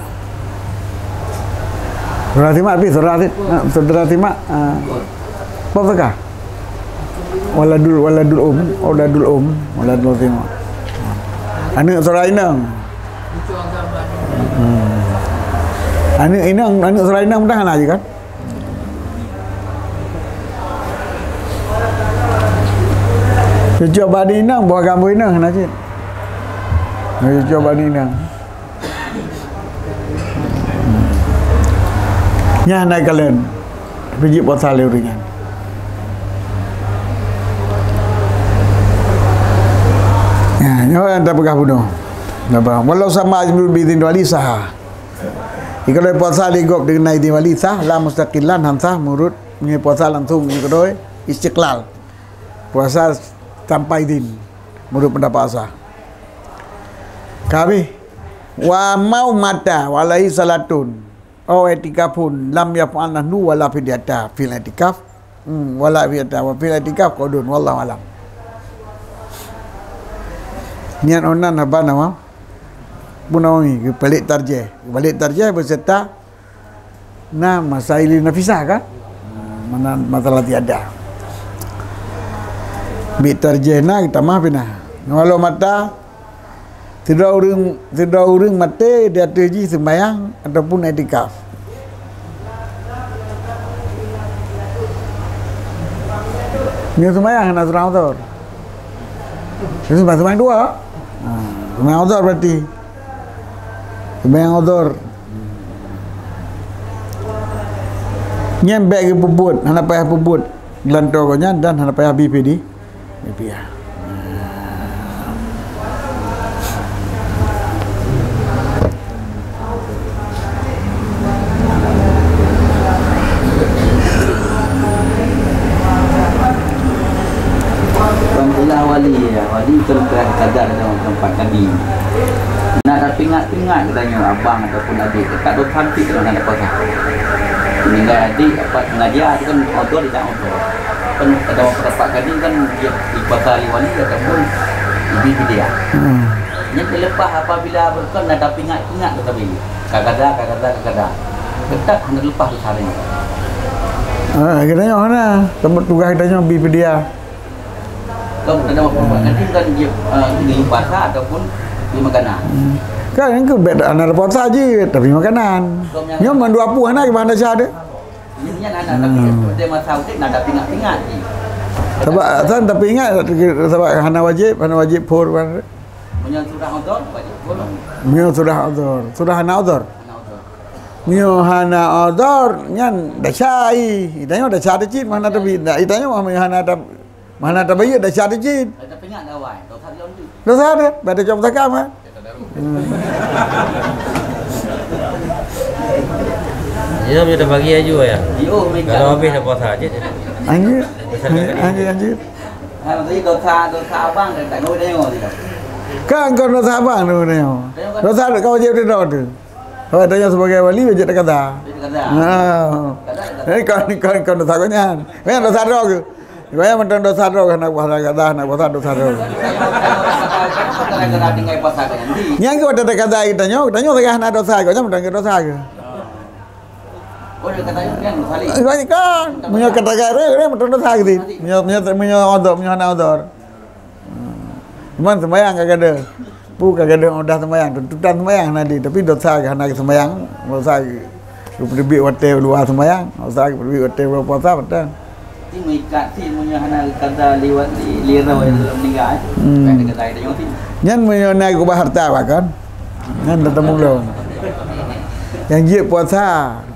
Saudara simak, tapi saudara si-, ha, saudara simak, ha. Apa kah? Waladul, waladul um, waladul um, waladul simak. Aneuk saudara inong. Hmm. Aneuk inong, aneuk saudara inong mudah lah je kan? Cucok bak inong, buah gamboi inong hana cit. Cucok bak inong. Nyan hana kalon. Tapi jeuet puasa lé ureueng nyan. Nah, nyoe nyang tapeugah bunoe. Napa? Walau sama ajmul bi idin wali saha. Jikalau puasa lé gob deungon idin wali sah, la mustaqillan, han sah meunurut nyoe puasa langsung nyoe keudroe istiqlal. Puasa tanpa idin meunurut pendapat sah. Ka habéh. Wa mau mata walaihi salatun. Au i'tikafun lam yaf'al nadhru wala fidyata fil i'tikaf. Hmm, wala fidyata wa fil i'tikaf qaulun, wallahu alam. Nyan ôn nan haba nama? Bunawawi, geupeulék tarjih. Geupeulék tarjih beserta na masail nafisah kan? Mana masalah tiada. Bit tarjih na, geutamah pih na. Walau mata, sidroe ureuëng, sidroe ureuëng maté di ateueh jih seumbahyang ataupun iktikaf. Nyoe seumbahyang hana surah autor. Nyoe seumbahyang, seumbahyang dua. Ha, seumbahyang autor berarti. Seumbahyang autor. Nyan bék geupeubuet, hana payah peubuet. Geulantoe gobnyan dan hana payah bi fidi-, bi fidyah. Kon ilah wali, ya. Wali kon ka-, kadar dalam tempat kadi. Nah, tapi ingat-ingat katanya abang ataupun adik, dekat dua cantik dalam tempat. Meninggal adik, apa sengaja, itu kan autor, tidak autor. Kan ada pendapat kadi kan dia dipasari wali ataupun bi fidyah. Hmm. Yang terlepas apabila berkon dan tapi ingat-ingat tetapi. Kadang-kadang, kadang-kadang, kadang-kadang. Tetap hana leupah tu sehari. Ah, kita nyoe hana. Teuma tugaih kita nyoe bi fidyah. Kalau kita nak buat nanti kan dia, ah, di puasa ataupun di makanan. Hmm. Kan yang ke bet hana puasa je, tapi makanan. Nyoe mandua pun hana gimana cara. Ini hana, tapi dia masa utik nak ada pingat-pingat je. Sebab, tapi ingat, sebab hana wajib, hana wajib phur. Meunyoe surah autor, wajib phur. Meunyoe surah autor, surah hana autor. Hana autor. Meunyoe hana autor, nyan desya ai. Itanyoe desya teuh cit, mana tabi-, itanyoe meunyoe hana tab-, mana tabayeue desya teuh cit. Ada pingat dah awai, dosa dia tu. Dosa dia, pada cok pusaka mah. Hmm. Dia punya terbagi aju ya. Yo, mereka. Kalau habis dah puasa je. Anjir. Anjir, anjir, anjir. Ha, maksudnya dosa, dosa abang dah tak tahu dia nyoe. Kan kau dosa abang tu dia nyoe. Dosa kau wajib dia tahu tu. Kalau tanya sebagai wali, wajib dia kata. Wajib kata. Ha. Kata, kata. Eh, kau ni, kau, kau dosa kau nyan. Memang dosa droe ke? Ibarat macam dosa droe, nak puasa kata, nak puasa dosa droe. Gara-gara tinggai puasa kan nanti. Nyang ke pada kata kita nyoe, kita nyoe sagah hana dosa, kau macam dosa ke? Oh, dia kata kan, Saleh. Ibarat kan, meunyoe kata kata, dia macam dosa gitu. Meunyoe, meunyoe, meunyoe odor, meunyoe hana odor. Hmm. Cuman sembahyang ka gadeuh. Pu ka gadeuh udah sembahyang, tuntutan sembahyang nanti, tapi dosa ka hana sembahyang, dosa ka peuteubiet watèe luwa sembahyang, dosa ka peuteubiet watèe luwa puasa, betul. Ti meuikat ti meunyoe hana kata liwat li, li roh yang dalam meninggal, eh. Hmm. Kan kata kita nyoe ti. Nyan meunyoe na keubah harta bahkan. Nyan dah temu belum. Yang jeuet puasa,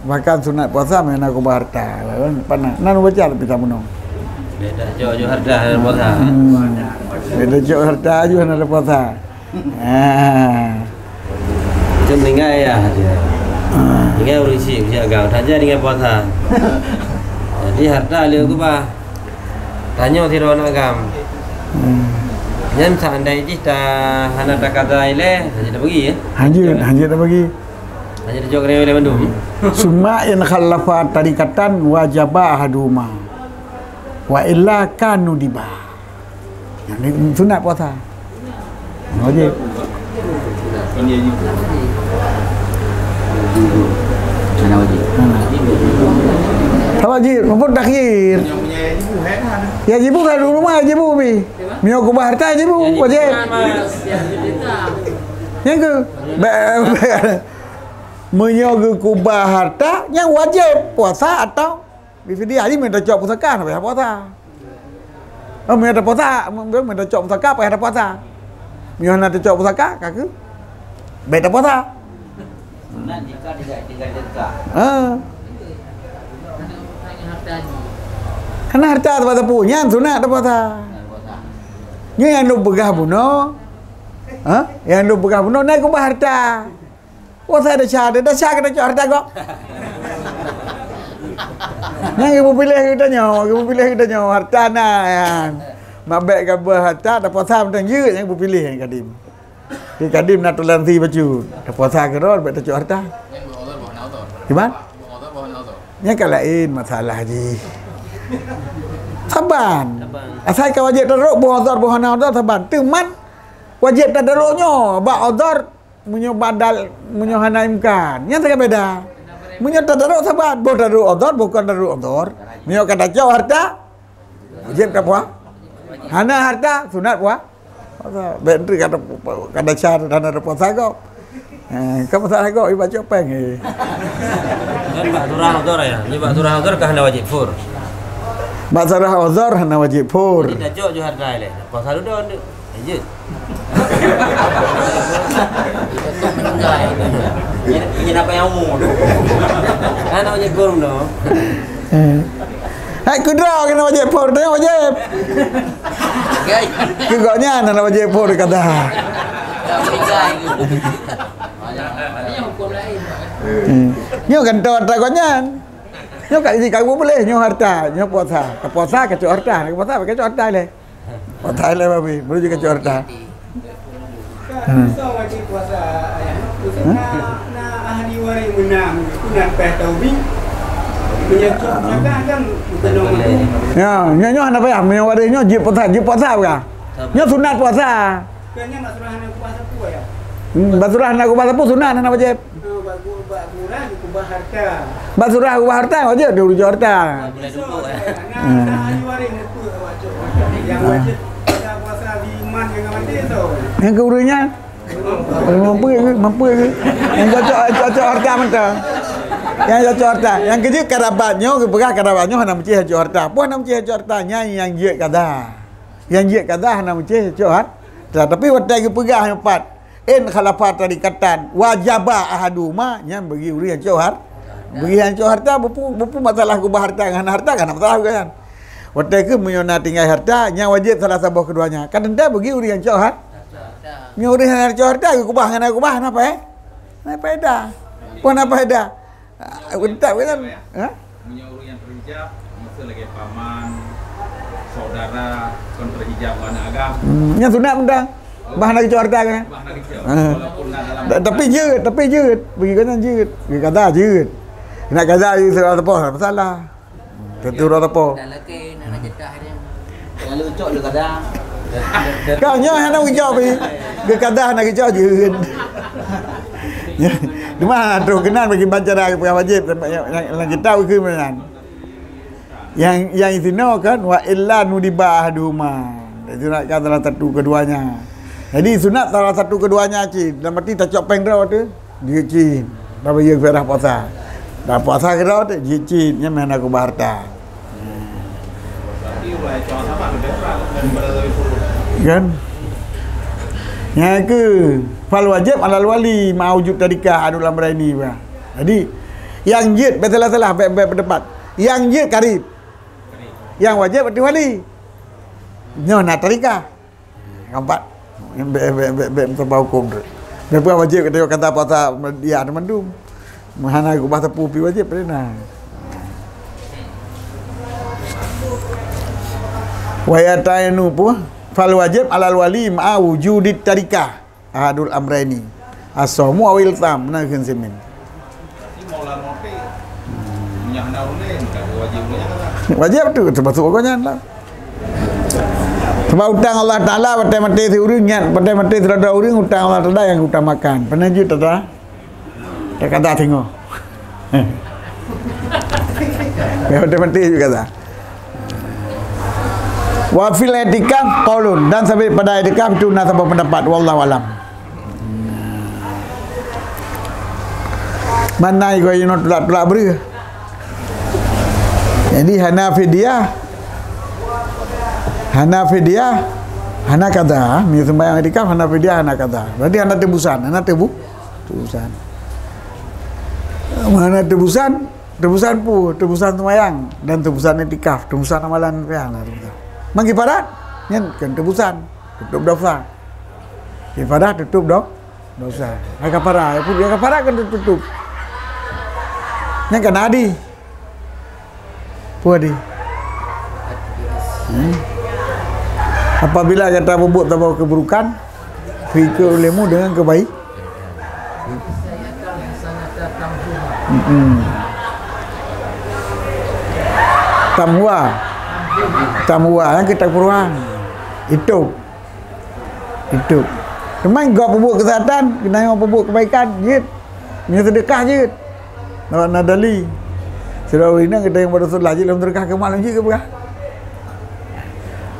bahkan sunat puasa meunyoe na keubah harta. Kan? Panas. Nan baca tapi tak menung. Dia dah jauh-jauh harta dalam puasa. Hmm. Dia dah jauh harta aju hana ada puasa. Ah. Macam meninggai ya dia. Ah. Meninggai ureueng isi usia agam. Saja dengan puasa. Jadi harta lé keubah. Tanyoe sidroe aneuk agam. Hmm. Nyan seandai jih ta hana takada ilée, hana tabagi ya. Hanjeuet, hanjeuet tabagi. Hana tajok keunoe ilée mandum. Summa in khalafa tarikatan wajaba ahaduhuma. Wa illa kan nudiba. Yang ni sunat puasa. Wajib. Hana wajib. Ha. Tak wajib, maupun takhir. Yajibu kan rumah yajibu bi. Meunyoe keubah harta yajibu, wajib. Nyang ke? Ba-, meunyoe geukeubah harta, nyang wajib puasa atau bi fidyah. Jadi meunyoe tacok pusaka, hana payah puasa. Oh, meunyoe tapuasa, meunyoe tacok pusaka, payah tapuasa. Meunyoe hana tacok pusaka, ka keuh bèk tapuasa. Sunat jika tidak tinggal dekat. Ha. Karena harta tempat sapu, nyan sunat tapuasa. Nyoe nyang duek peugah bunoe. Ha? Nyang duek peugah bunoe, na keubah harta. Puasa desya, desya keu tacok harta gob. Nyang geupeupiléh geutanyoe, geupeupiléh geutanyoe, harta na nyan. Mak bèk ka beuharta, tapuasa mantong jeuet nyang geupeupiléh nyang kadum. Di kadum na toleransi bacut. Tapuasa keudroe, bèk tacok harta. Kiban? Nyan ka laén masalah jih. Saban. Saban. Asai ka wajéb tadaruk, boh udhur, boh hana udhur, saban. Teuma wajéb tadaruk nyoe bak udhur, meunyoe badal, meunyoe hana imkan. Nyan sagai beda. Meunyoe tadaruk saban, boh tadaruk udhur, boh kon tadaruk udhur. Meunyoe ka tacok hareuta, wajéb tapuasa. Hana hareuta, sunat puasa. Puasa. Bèk enteuk ka ta-, ka desya hana tapuasa gob. Eh, ka puasa gob, ibaca péng, eh. Kan bak surah udhur ya. Ni bak surah udhur ka hana wajéb fur. Bak surah udhur hana wajéb fur. Jadi tacok ju hareuta ilèe. Puasa dudoe enteuk. Lanjut. Ini, ini apa yang umum? Hana wajéb fur tu. Eh. Hai kudra kena wajéb fur, tengok wajéb. Keu gobnyan hana wajéb fur kata. Hmm. Nyoe kan tahu hareuta gobnyan. Nyoe kat sini kamu boleh, nyoe hareuta, nyoe puasa. Ka puasa kacok hareuta, ka puasa kacok hareuta lé. Puasa lé babi, boleh juga kacok hareuta. Hmm. Hmm? Na, na ahli waréh meunang, pun ada tahu bi. Meunyoe cok zakat kan bukan orang. Ya, nyoe, nyoe hana payah, meunyoe waréh nyoe jeuet puasa, jeuet puasa bukan? Nyoe sunat puasa. Bukannya bak surah hana kubah sapu ya? Hmm, bak surah hana kubah sapu sunat, hana wajéb. Oh, bak gu-, bak surah kubah hareuta. Bak surah kubah hareuta, wajéb dia urusan hareuta. Boleh duduk, eh. Nah, nah, ahli waréh muka awak cok. Yang wajéb pada puasa di iman yang mati tu. Nyang keu ureueng nyan? Mampu ke? Mampu ke? Nyang cocok, cocok hareuta mantong. Nyang cocok hareuta. Nyang keujeuet karabat nyoe, geupeugah karabat nyoe hana meucéh cocok hareuta. Peue hana meucéh cocok hareuta? Nyan nyang jeuet kada. Nyang jeuet kada hana meucéh cocok hareuta. Tapi watèe geupeugah nyoe pat, "In khalafa tarikatan wajaba ahaduhuma," nyan bagi ureueng nyang cok har-, bagi nyang cok hareuta, beupu-, beupu masalah kubah hareuta ngon hana hareuta kan masalah bukan nyan. Watèe keuh meunyoe na tinggai hareuta, nyang wajéb salah saboh keudua nyan. Kan teuntèe bagi ureueng nyang cok har-, nyoe ureueng nyang cok hareuta, geukubah ngon hana kubah, na pai-, na paedah. Peue na paedah? Ah, utak kan? Ha? Meunyoe ureueng nyang teuhijab, maksud lagèe paman, saudara, kon teuhijab ngon aneuk agam. Hmm, nyan sunat mantong. Bah hana geucok hareuta kan? Bah hana geucok. Ha. Walaupun na dalam. Ta-, tapi jeuet, tapi jeuet. Bagi kau nyan jeuet. Bagi kata jeuet. Nak kata jeuet, salah teupeu, masalah. Tentu dah teupeu. Dah laki, nak, nak jedah dia. Lalu cok le kada. Kau nyoe hana ucok pi. Ke kada hana geucok jeuet. Cuma tu keunan bagi baca dah, wajéb, yang, yang, yang kita ukur meunan. Yang, yang isinoe kan, wa illa nudiba ahaduhuma. Jadi, sunatkan salah satu keduanya. Jadi, sunat salah satu keduanya cit. Dalam arti tacok péng droe tu, jeuet cit. Baba ye fidyah puasa. Dah puasa keudroe tu, jeuet cit. Nyan meunan kubah hareuta. Kan? Nyang keu, fal wajib alal wali ma'a wujud tarikah ahadul amraini, bah. Jadi, nyang jeuet, bèk salah-salah, bèk, bèk peudebat. Nyang jeuet karib. Nyang wajéb ateueh wali. Nyoe na tarikah. Nampak? Bèk, bèk, bèk, bèk meusaboh hukôm tu. Bèk peue wajéb kata, kata puasa dia teumandum. Hana kubah sapu pi wajéb pada na. Wa yata'ayyanu peue? Fal wajib alal wali ma'a wujudit tarikah. Ahadul amraini. As-saumu awil tam. Meunan kheun simin. Wajib tu, termasuk orang nyan lah. Sebab utang Allah Ta'ala, patai maté si ureueng nyan, patai maté si ureueng, utang Allah Ta'ala nyang utamakan. Pernah jeuet tata? Takada singoh. Ya, patai maté juga tak? Wa fil i'tikaf qaulun, dan sabit pada i'tikaf itu na saboh pendapat, wallahu alam. Mana iku inoe tulak-tulak beri. Jadi hana fidyah. Hana fidyah, hana kada. Meunyoe sembahyang i'tikaf hana fidyah, hana kada. Berarti hana tebusan, hana tebu-, tebusan. Hana tebusan, tebusan peue? Tebusan sembahyang dan tebusan i'tikaf, tebusan amalan sembahyang lah tebusan. Bagi parat, nyan kan tebusan, tutup dosa. Ifadah tutup do-, dosa. Hai kafarah, hai pun, hai kafarah kan tutup. Nyan kan adi. Peue adi? Hmm. Apabila gata berbuat saboh keburukan, dikeue olehmu dengan kebaik-, Mm-mm. Tamhua. Tamhua, nyang keu tapuruhan. Itôb. Itôb. Teuma gob peubuet keusehatan, geutanyoe peubuet keubaikan, jeuet. Meunyoe seudeukah, jeuet. Na, na dali. Sidroe ureueng inong geutanyoe bak Rasulullah, jeuet lom seudeukah keu mak lôn, jeuet keu peugah.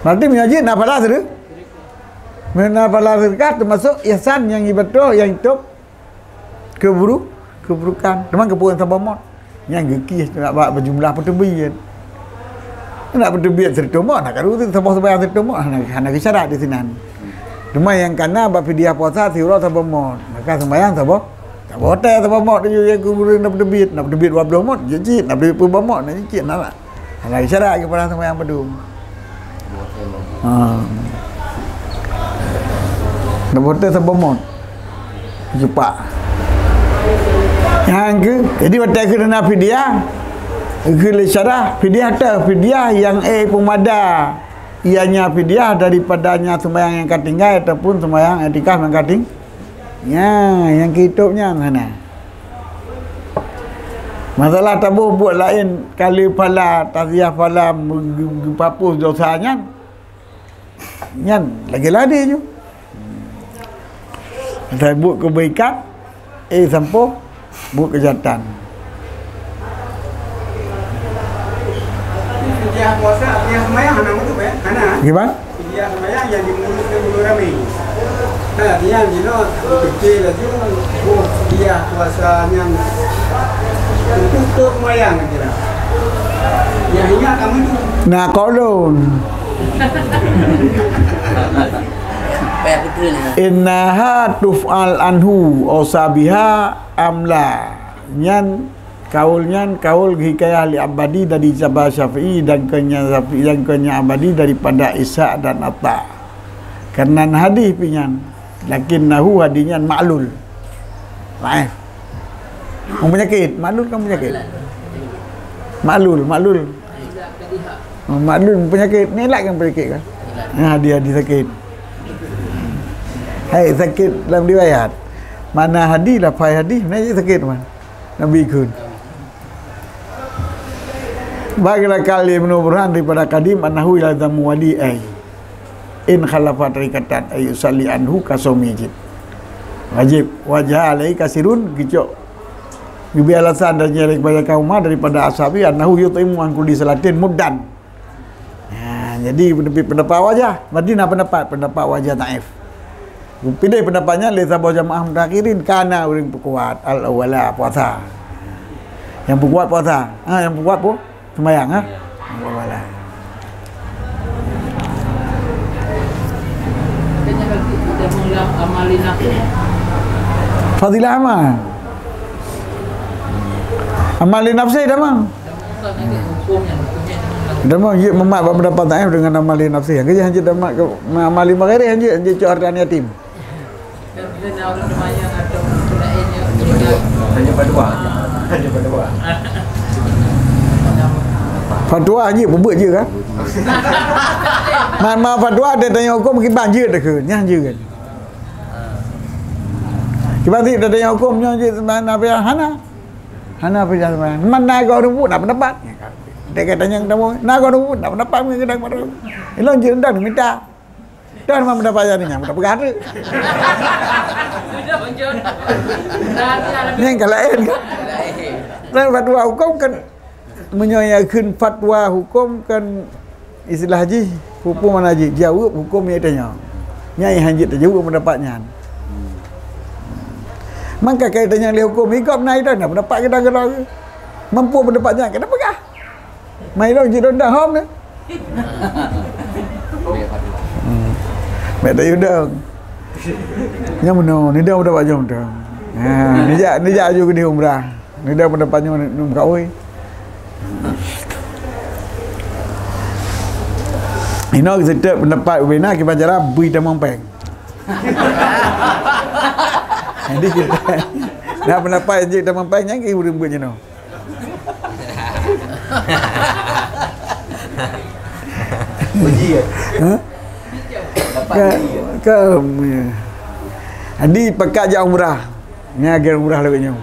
Berarti meunyoe jeuet na pahala seudeukah. Meunyoe na pahala seudeukah, teumasuk ihsan nyang ibadah, nyang itôb. Keuburu-, keuburukan. Teuma keupeue saboh mot? Nyan geukieh bak, bak beujumlah peuteubiet. Nak peuteubiet sireutôh mot, nak karu saboh seumayang sireutôh mot, hana, hana geusyarat di sinan. Teuma nyang kana bak fidyah puasa siuroe saboh mot, maka seumayang saboh, saboh watèe saboh mot, nyang keu ureueng na peuteubiet, na peuteubiet dua ploh mot, jeuet cit, na peuteubiet peuet boh mot, na jeuet cit, na. Hana isyarat keupada seumayang padum. Ha. Saboh watèe saboh mot. Cupak. Nyang keu, jadi watèe keu na fidyah, keu lé syarah, fidyah teuh, fidyah nyang éh peumada. Ianya fidyah daripada nya seumayang nyang ka tinggai ataupun seumayang iktikaf nyang ka ting-, nya, nyang keu itôb nyan hana. Masalah taboh buet laén, kali phala, taziah phala, geu-, geu-, geupapôh dosa nyan, nyan lagèe lé ju. Asai buet keubaikan, éh sampoe buet keujahatan. Fidyah puasa, fidyah seumayang hana meudup, eh? Hana? Gimana? Fidyah seumayang nyang dimeunurut lé ureueng ramé. Nah, nyan jinoe pike laju boh fidyah puasa nyan untuk tok seumayang kira. Nyang ingat kamu tu. Nah, qaulun. Payah betul ni. Innaha tuf'al anhu, ausa biha amla. Nyan Kaul nyan kaul hikayah lé Abadi dari Saba Syafi'i dan keunyan Syafi'i dan keunyan Abadi daripada Ishaq dan Atha. Keunan hadis pi nyan, lakinnahu hadis nyan ma'lul. Dhaif. Mempenyakit, ma'lul kan penyakit. Ma'lul, ma'lul. Ma'lul penyakit, ni lah kan penyakit kan? Nah, dia hadis sakit. Hai sakit dalam riwayat. Mana hadis, lafai hadis, mana sakit man? Nabi ikut. Bagi nakal Ibnu Burhan daripada Qadim, annahu yalzamu wali ai in khalafa tariqatan ay yusalli anhu ka saumi jid. Wajib, wa ja'a alaihi kasirun, geucok. Geubri alasan dan nyang kebanyakan umat daripada ashabi, annahu yut'imu an kulli salatin muddan. Ha, jadi pendapat wajah, berarti na pendapat, pendapat wajah dhaif. Pilih pendapat nyan lé saboh jamaah mutaakhirin, kana ureueng peukuat al-awwala puasa. Nyang peukuat puasa. Ha, nyang peukuat pu-, seumayang, ha? Al-awwala. Fadilah amal. Amal li nafsi dah, Mang. Dah, Mang, jeuet mumat bak pendapat dhaif dengan amal li nafsi. Hana jeuet mumat ke, amal li maghairih, hana jeuet, hana jeuet cok hareuta yatim. Hanya fatwa. Hanya fatwa. Fatwa jeuet, peubuet jeuet kan? Ma, ma fatwa dia tanya hukum kiban jeuet dah ke? Nyan jeuet kan? Kiban ti dia tanya hukum nyan jeuet, mana apa yang hana? Hana apa yang mana? Mana kau rumput nak pendapat? Dia kata yang kamu, nak kau rumput nak pendapat mungkin kadang pada. Ilong jeuet dah minta. Dah memang mendapat jadi nyang mudah peugah tu. Nyang ka laén kan? Laén fatwa hukum kan, meunyoe nyang kheun fatwa hukum kan istilah jih, hukum mana jih, jaweueb hukum nyang tanya. Nyang hanjeuet tajaweueb pendapat nyan. Maka kai tanya lé hukum, ikop na ida na pendapat kita kena. Mampu pendapat nyan kena peugah. Mai lôn jeuet dong dah hom dah. Hmm. Mek tayue dong. Nyang meunoe, nidong udah bak jom dong. Ha, nijak, nijak aju keudeh umrah. Nidong pendapat nyoe num kaoi. Inoe setiap pendapat ubena kiban cara bui tamong peng. Jadi kita nak pendapat jeuet tamong peng nyang ki ureueng buet jinoe. Uji ya? Ha? Dapat uji ya? Ka, ka, ya. Jadi pakat jak umrah. Nya agen umrah lagèe nyoe.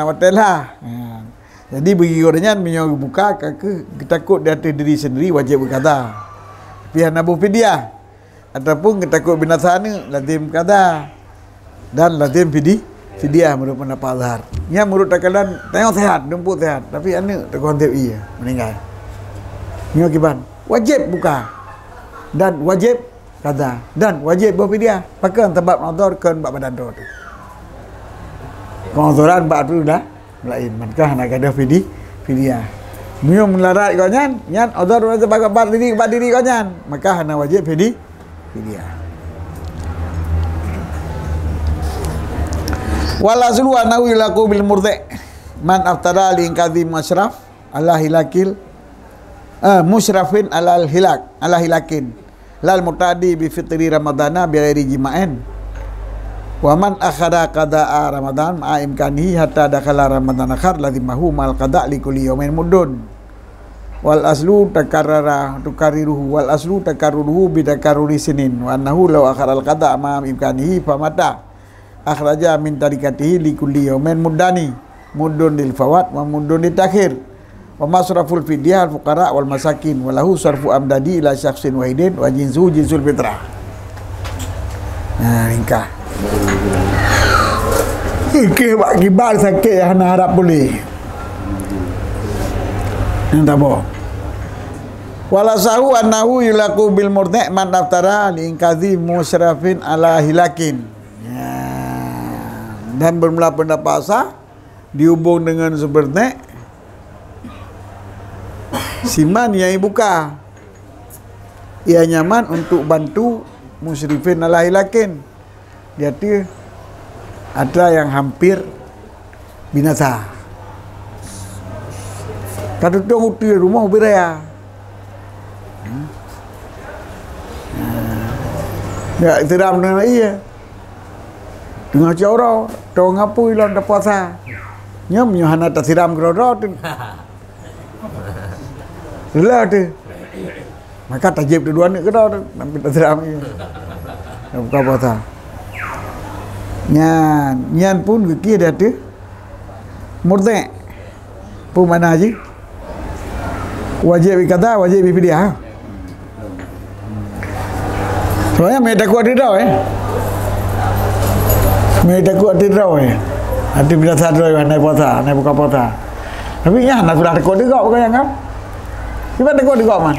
hana watée lah. Ha. Jadi bagi geutanyoe nyan meunyoe geubuka ka keuh geutakot di ateueh diri sendiri wajéb geukaza. Tapi hana boh fidyah. Ataupun geutakot binasa aneuëk, lazim kaza. Dan lazim fidi-, fidyah menurut pendapat Azhar. Nyan menurut takalan tanyoe sehat, dumpuk sehat, tapi aneuëk teungoh hantom ie, meuninggai. Nyoe kiban, wajéb buka. Dan wajéb kaza. Dan wajéb boh fidyah. Pakon? Sabab nuzur kon bak badan droe teuh. Keunuzuran bak ateueh dah. Laén, maka hana gadôh fidi-, fidyah. Meunyoe meularat gobnyan, nyan nuzur bak, bak diri, bak diri gobnyan, maka hana wajéb fidi-, fidyah. Wal aslu annahu yulhaqu bil murdhi' man aftara li inqadhi musyraf ala hilakil, eh, musyrafin alal hilak, ala hilakin. Lal muta'addi bi fitri ramadhana bi ghairi jima'in. Wa man akhara qada'a ramadhan ma'a imkanihi hatta dakhala ramadhan akhar lazimahu ma'al qada' li kulli yaumin muddun. Wal aslu takarrara, tukarriruhu, wal aslu takarruruhu bi takarruri sinin, wa annahu law akhara al qada' ma'a imkanihi famata akhraja min tarikatihi li kulli yaumin muddani, muddun lil fawat wa muddun lit ta'khir. Wa masraful fidyah al fuqara wal masakin, wa lahu sarfu amdadi ila syakhsin wahidin wa jinsuhu jinsul fitrah. Nah, ringkas. Ikeh bak kiban sakét nyang hana harap puléh. Nyang taboh. Wal asahu annahu yulhaqu bil murdhi' man aftara li inqadhi musyrafin ala hilakin. Ya. Dan bermula pendapat sah dihubung dengan seperti siman nyang ibuka. Ia nyaman untuk bantu musyrifin ala hilakin. Di ateueh atra nyang hampir binasa. Ka tutong uteue rumoh ubit raya. Hmm. Ya, siram dengan air. Teungoh cok uroe, tong apui lom tapuasa. Nyoe meunyoe hana tasiram keudroe-droe teuh. Lelah teuh. Maka tajép teuh dua aneuk keudroe teuh, sampai tasiram air. Dah buka puasa. Nyan, nyan pun geukir di ateueh Murtad. Peue makna jih? Wajéb iqada, wajéb fidyah. Soalnya meutakot ateueh droe, eh. Meutakot ateueh droe, eh. Ateueh binasa droe, hana puasa, hana buka puasa. Tapi nyan hana sudah takot ateueh gob, bukan kan? Kiban takot ateueh gob man.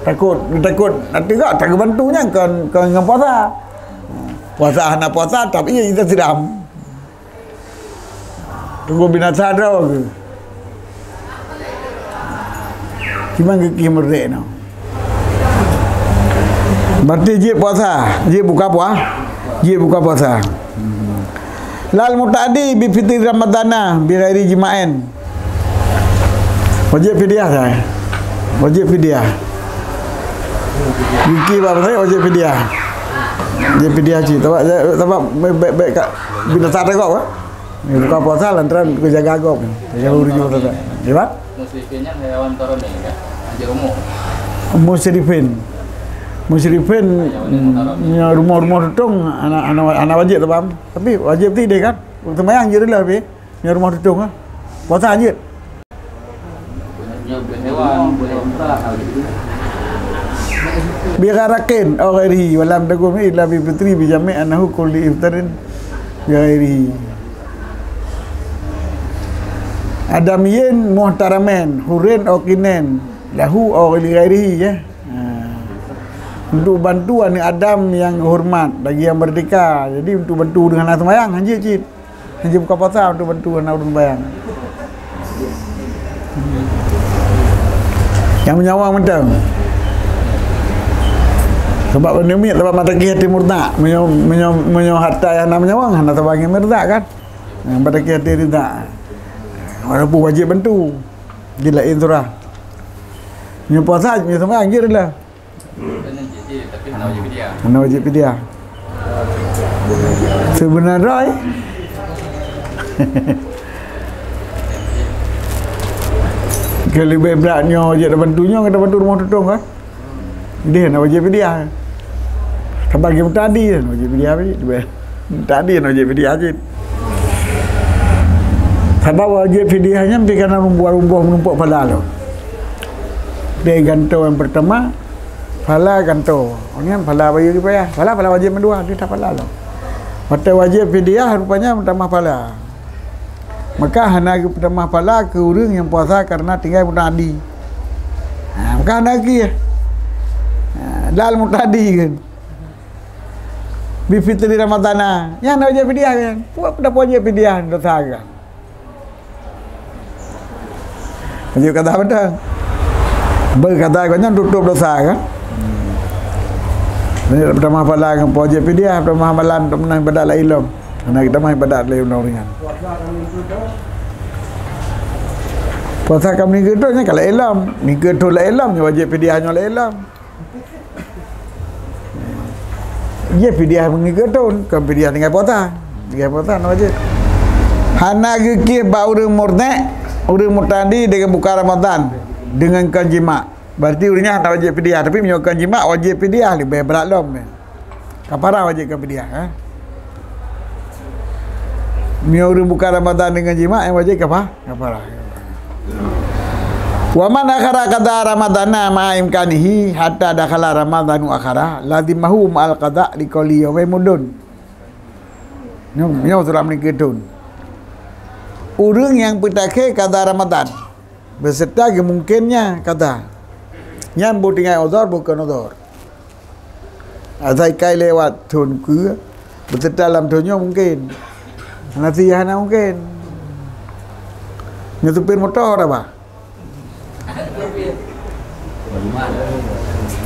Takot, takot ateueh gob, tak bantu nyan kon, kon ngon puasa. Puasa hana puasa, tapi kita siram. Tunggu binasa droe ke? Cuma geuki merdek no. Berarti jeuet puasa, jeuet buka puasa, jeuet buka puasa. Lal muta'addi bi fitri Ramadana bi ghairi jima'in. Wajéb fidyah, sai. Wajéb fidyah. Geuki bak masalah wajéb fidyah. Wajéb fidyah cit. Tabak, tabak, bèk, bèk, bèk ka binasa takot, eh? Ni buka puasa lantaran geujaga gob. Jaga ureueng nyoe teuka. Di ba? Musrifin nyan hayawan muhtaram kan? Anjing rumoh. Musrifin. Musrifin, mm, nyoe rumoh-rumoh tutong, hana, hana, hana wajéb tabam. Tapi wajéb ti deh kan? Seumayang jeuet lé pih. Nyoe rumoh tutong ah. Puasa jeuet. Bi gharaqin aw ghairihi, wa lam takun illa bi fitri bi jami' annahu kulli iftarin bi ghairihi. Adamiyyin muhtaramain, hurrain aw qinain, lahu aw li ghairihi, ya. Ha. Untuk bantu aneuk Adam nyang geuhormat, lagi nyang merdeka. Jadi untuk bantu ureueng hana seumayang, hanjeuet cit. Hanjeuet buka puasa untuk bantu hana ureueng seumayang. Nyang meunyawa mantong. Sabab aneuk miet, sabab mata kieh até murtad. Meunyoe, meunyoe, meunyoe harta nyang hana meunyawa, hana saban ngon murtad kan? Nyang mata kieh até ridha. Walaupun wajéb bantu. Di laén surah. Nyoe puasa, nyoe seumayang, jeuet lah. Tapi hana wajéb fidyah. Hana wajéb fidyah. Seubeuna droe. Keu leubeh brat nyoe wajéb tabantu nyoe, ka tabantu rumoh tutong kan? Deh hana wajéb fidyah. Saban geutanyoe hana wajéb fidyah, leubeh. Tadi nyang wajéb fidyah cit. Sabab wajéb fidyah nyan pih kana rumbua-rumbua meunumpok phala lom. Di gantoe nyang peurtama, phala gantoe. Nyan phala bayeue kipayah. Phala, phala wajéb mandua, di phala lom. Watèe wajéb fidyah rupanya meutamah phala. Maka hana geupeutamah phala keu ureueng nyang puasa kareuna tinggai muta'addi. Ha, maka hana geukieh. Ha, lal muta'addi kan. Bi fitri Ramadana. Nyan hana wajéb fidyah kan? Peue dak wajéb fidyah dosa kan? Wajéb qada beutôi. Beu qada kon nyan tutup dosa kan? Jadi, peutamah phala ngon wajéb fidyah, peutamah amalan, peutamah ibadat laén lom. Hana peutamah ibadat laén lom ringan. Puasa ka meuninggai thon nyan ka laén lom. Ninggai thon laén lom, nyoe wajéb fidyah nyoe laén lom. Jih fidyah meuninggai thon, kon fidyah tinggai puasa. Tinggai puasa hana wajéb. Hana geukieh bak ureueng murtad, ureueng murtadi deungon buka Ramadan, deungon kon jima'. Berarti ureueng nyan hana wajéb fidyah, tapi meunyoe kon jima' wajéb fidyah, leubeh brat lom. Kafarah wajéb kon fidyah, eh. Meunyoe ureueng buka Ramadan deungon jima' nyang wajéb kafa-, kafarah. Wa man akhara qada Ramadana ma'a imkanihi hatta dakhala Ramadanu akhara, lazimahu ma'al qada liqauli yaumin mudun. Nyoe, nyoe surat meuninggai thon. Ureueng nyang peutakhé qada Ramadan, beserta geumungkennya qada. Nyan boh tinggai uzur, boh kon uzur. Asai kai lewat thon keue, beserta lam thon nyoe mungken. Hana si hana mungken. Nyoe supir moto dah bah.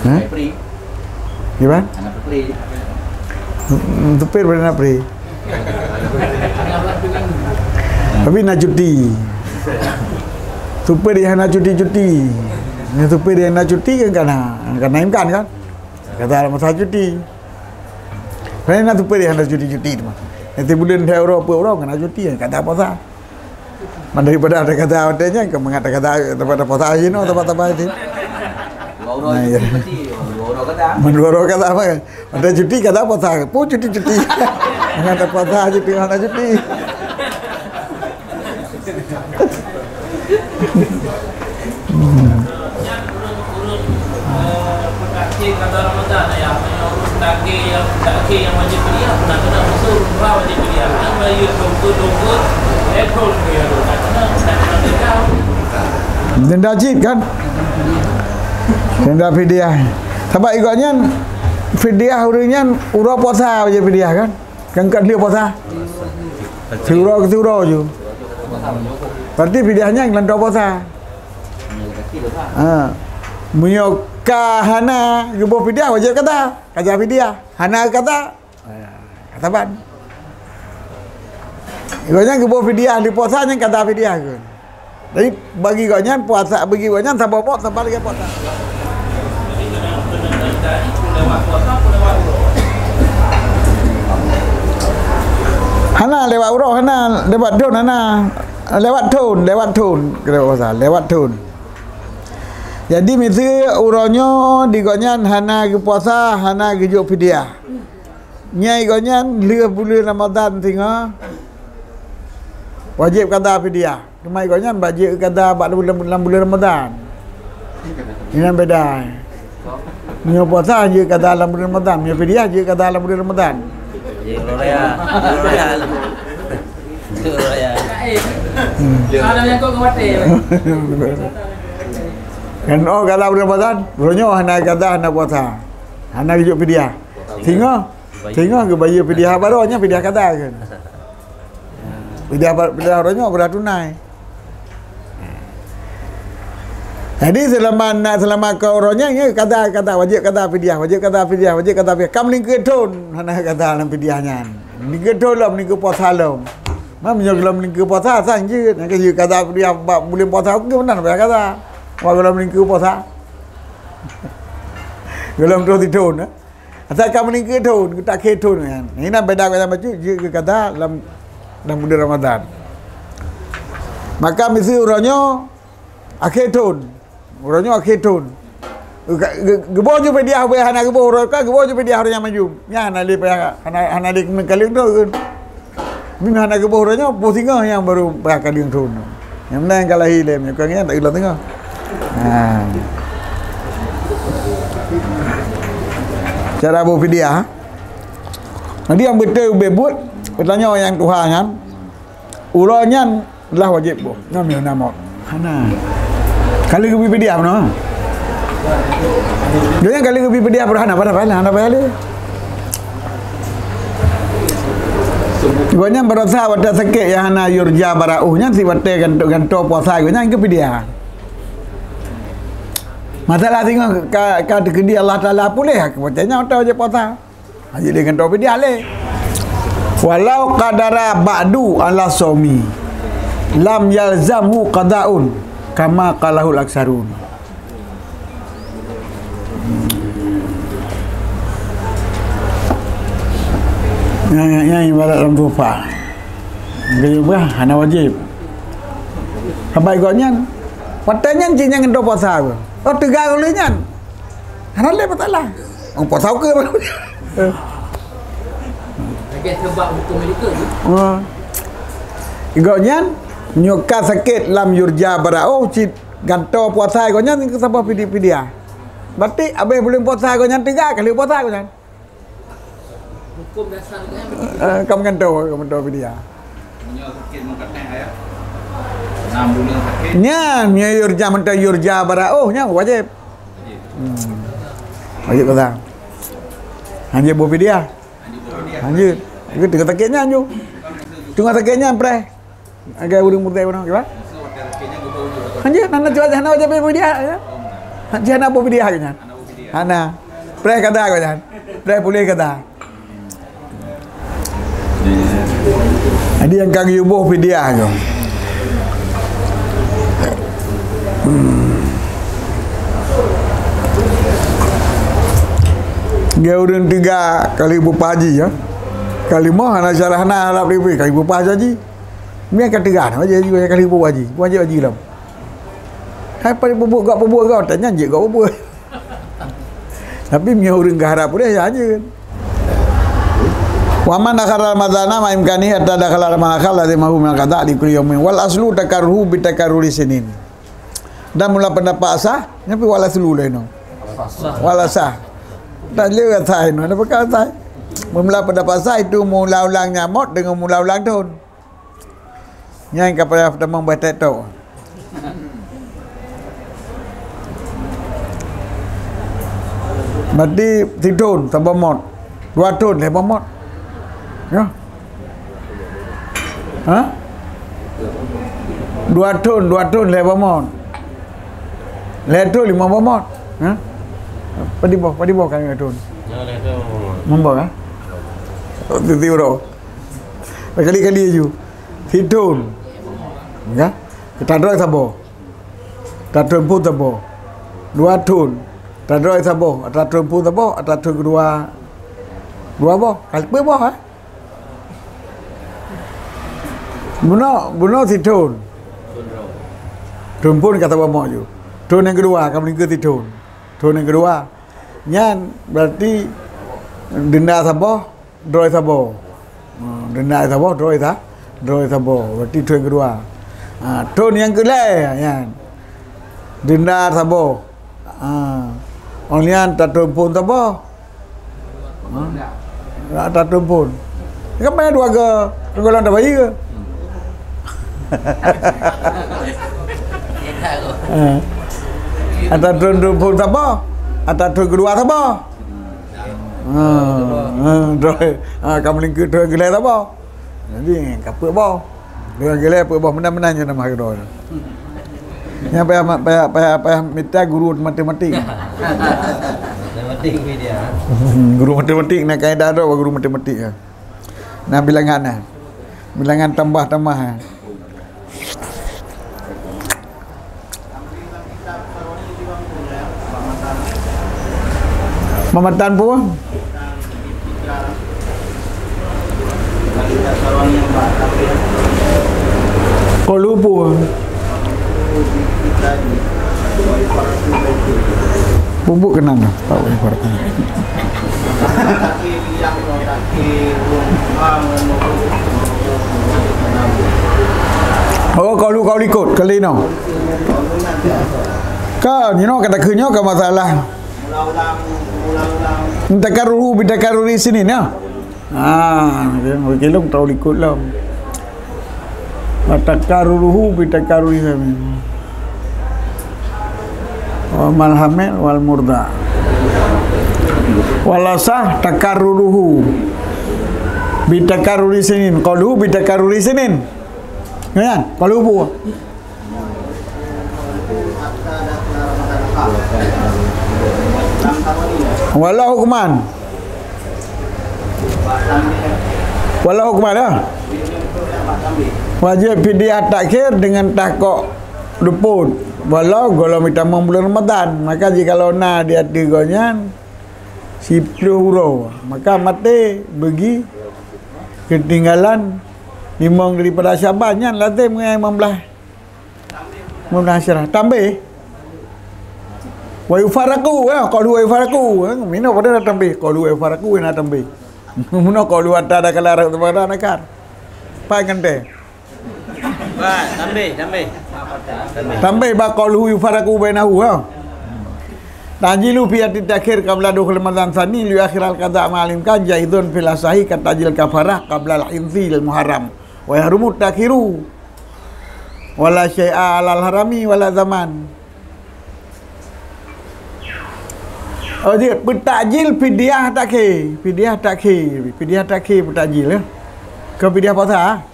Hah? Gimana? Supir pada nak free. Tapi na cuti. Supir nyang na cuti-cuti. Nyang supir nyang na cuti kan kana, kana imkan kan? Kata masa cuti. Kan na supir nyang na cuti-cuti tu mah. Nanti bulan hai uroe, apa uroe kana cuti, kata puasa. Man daripada ada kata watèe nyan, keu mangat kata tempat puasa jinoe, tempat-tempat itu. Dua uroe cuti, dua uroe kata. Man dua uroe kata apa kan? Ada cuti kata puasa, pun cuti-cuti. Mangat puasa cuti, mana cuti. Denda cit kan? Denda fidyah. Sabab igoe nyan fidyah ureuëng nyan uroe puasa je fidyah kan? Kan kat dia puasa. Siuroe ke siuroe je. Berarti fidyah nyan lam puasa. Ha. Meunyoe ka hana geuboh fidyah wajib kada. Kada fidyah. Hana kada. Kata ban. Igoe nyan geuboh fidyah di puasa nyan kada fidyah ke. Jadi bagi gobnyan puasa, bagi gobnyan saboh boh saban lagée puasa. Hana lewat uroe, hana lewat thon, hana lewat thon, lewat thon, kena puasa, lewat thon. Jadi miseue uroe nyoe di gobnyan hana geupuasa, hana geujok fidyah. Nyai gobnyan lheueh buleuen Ramadhan singoh wajéb kada fidyah. Teuma gobnyan bak jeuet kada bak lam, lam buleuen Ramadhan. Inan beda. Meunyoe puasa jeuet kada lam buleuen Ramadhan, meunyoe fidyah jeuet kada lam buleuen Ramadhan. Jeuet uroe raya. Jeuet uroe raya. Jeuet uroe raya. Hmm. Ada yang kau khawatir. Kan oh kada buleuen Ramadhan, uroe nyoe hana kada hana puasa. Hana geujok fidyah. Singoh Singoh geubayeue fidyah baroe nyan fidyah kada kan. Fidyah ba-, fidyah baroe nyoe beurah tunai. Jadi seulama nak seulama ka uroe nyan, ya, kada, kada, wajéb kada fidyah, wajéb kada fidyah, wajéb kada fidyah. Ka meulingkeue thon hana kada lam fidyah nyan. Meulingkeue thon lom, meulingkeue puasa lom. Ma meunyoe lom meulingkeue puasa sang jeuet, nyang ka jeuet kada fidyah bak buleuen puasa, oke meunan fidyah kada. Wah lom meulingkeue puasa. Golom troh tithon, eh. Asai ka meuningkeue thon, ka akhé thon nyan. Inan beda gobnyan bacut jeuet keu kada lam, lam buleuen Ramadhan. Maka miseue uroe nyoe akhé thon. Uroe nyoe akhé thon. Geu-, geu-, geuboh ju fidyah, ubé hana geuboh uroe ka, geuboh ju fidyah uroe nyang manjum. Nyan hana lé payah, hana, hana lé keuneuk kaleng thon. Meunyoe hana geuboh uroe nyoe, boh singoh nyang barô payah kaleng thon. Nyang meunan nyang ka lahé lé, meunyoe ka nyan tak geulang singoh. Ha. Cara boh fidyah. Jadi nyang beutôi ubé buet, geutanyoe nyang tuha nyan, uroe nyan lah wajéb boh. Nyan meunyoe na mot. Hana. Ka lheueh geubri fidyah meunoe. Gobnyan ka lheueh geubri fidyah, hana, hana, hana, hana payah lé. Gobnyan barosa watée sakét nyang hana yurja bara'uh nyan, si watée gantoe, gantoe puasa gobnyan keu fidyah. Masalah singoh ka, ka teukeudi Allah Taala puléh, watée nyan watée wajéb puasa. Hana lé gantoe fidyah lé. Walau qadara ba'du ala shaumi lam yalzamhu qada'un kama qalahul aksarun. Nyan, nyan, nyan ibarat lam tuhfah. Geuyue bah hana wajéb. Sabai gobnyan, watée nyan cit nyang gantoe puasa. Oh teuga lé nyan. Hana lé masalah. Oh puasa oke. Lagée sebab hukum itu. Ha. Gobnyan nyoe ka sakét lam yurja bara'uh cit gantoe puasa gobnyan keu saboh fidi-, fidyah. Berarti abéh buleuen puasa gobnyan teuga ka lheueh puasa gobnyan. Hukum dasar gobnyan begitu. Eh, ka meugantoe, ka meugantoe fidyah. Meunyoe sakét meukaténg ayah. Enam buleuen sakét. Nyan, meunyoe yurja mantong yurja bara'uh nyan wajéb. Wajéb. Hmm. Wajéb puasa. Hanjeuet boh fidyah. Hanjeuet boh fidyah. Hanjeuet. Itu tengah sakét nyan ju. Tengah sakét nyan preh. Agak ureuëng murtad beuna, kiban? Hanjeuet, hana cuba hana wajéb boh fidyah, ya. Hanjeuet hana boh fidyah nyan. Hana. Preh kada gobnyan. Preh puléh kada. Jadi nyang ka geuyue boh fidyah nyoe. Hmm. Geu ureuëng teuga kali bupah haji ya. Kali moh hana syarah hana harap ribui kali bupah haji. Mie ka teuga na haji, haji kali bupah haji. Bupah haji lom. Hai pada bubuet gak bubuet gak, tanya jeuet gak bubuet. Tapi meunyoe ureuëng geuharap udeh, ya hanjeuet. Wa man akhara Ramadana ma imkani hatta dakhala Ramadan akhar lazimahu min qada li kulli yaumin. Wal aslu takarruhu bi takarruri sinin. Dan mula pendapat asah, nyan pi wal aslu laén nyoe. Wal asah. Tak le asah inoe, ada pekan asah. Mula pendapat asah itu mula ulang nyamot dengan mula ulang tahun. Nyan ka payah tamong bah tek tok. Berarti sithon saboh mot. Dua thon lhèe boh mot. Ya. Ha? Dua thon, dua thon lhèe boh mot. Lhèe thon limong boh mot. Ha? Padum boh, padum boh kan lhèe thon. Ya, lhèe thon. Limong boh, ha? Titi uroe. Berkali-kali aju. Sithon. Ya? Kita droe saboh. Ata thon phon saboh. Dua thon. Ata droe saboh. Ata thon phon saboh. Ata thon keudua dua boh. Ka peuet boh, eh? Bunoe, bunoe sithon. Thon phon ka saboh mot aju. Thon nyang keudua ka meulingkeue sithon. Thon nyang keudua. Nyan berarti denda saboh. Droe saboh. Ha, denda saboh, droe sa-, droe saboh. Berarti thon keudua. Ha, thon nyang keulhèe nyan. Denda saboh. Ha. Ôn nyan ata thon phon saboh. Ha. Ata thon phon. Kan banyak dua ga, golom dah bayi ke? Ha. Ata thon phon saboh. Ata thon keudua saboh. Ha, ha, droe. Ha, ka meulingkeue droe geulai saboh. Jadi, ka peuet boh. Droe geulai peuet boh, meunan-meunan nyoe nama keudroe. Nyan payah, payah, payah, payah mita guru matematik. Matematik media. Guru matematik, na kaedah droe guru matematik, ya. Na bilangan, na. Bilangan tambah-tambah, ya. Mamatan pun. Kalu pun. Bubuk keunan dah, tak boleh parah. Oh, kalu, kalu ikot, kali no. Ka, you know, kata keu nyoe ka masalah. Takarruhu bi takarruri sinin, ya. Ha, dia bagi lom tahu likot lom. Wa takarruruhu bi takarruri sinin. Wa mal hamil wal murda. Wal asah takarruruhu bi takarruri sinin. Qaluhu bi takarruri sinin. Ya, qaluhu. Walau hukman. Walau hukman, ya. Wajib fidyah takhir dengan tahkok luput. Walau golom itamong bulan Ramadan. Maka jikalau na di ateueh gobnyan siplôh uroe, maka maté bagi keutinggalan limong daripada Syaban, nyan lazem ngon limong blaih. Mudah syarah. Tambah. Wa yufarraqu, ya, qalu wa yufarraqu. Ya, mina pada dah tambah. Qalu wa yufarraqu, na tambah. Muna qalu hatta dakhala Ramadan akhar. Pai ngan teh. Ba, tambah, tambah. Tambah. Tambah ba qalu yufarraqu bainahu, ya. Ta'jilu fi at-takhir qabla dukhul Ramadan tsani li akhiral qada ma'al imkan jaizun fil asahi ka ta'jil kafarah qabla al-hinsi lil muharram. Wa yahrumu takhiru. Wala syai'a alal harami wala zaman. Oh, dia peutakjil fidyah takhir, fidyah takhir, fidyah takhir peutakjil, ya. Ke fidyah puasa?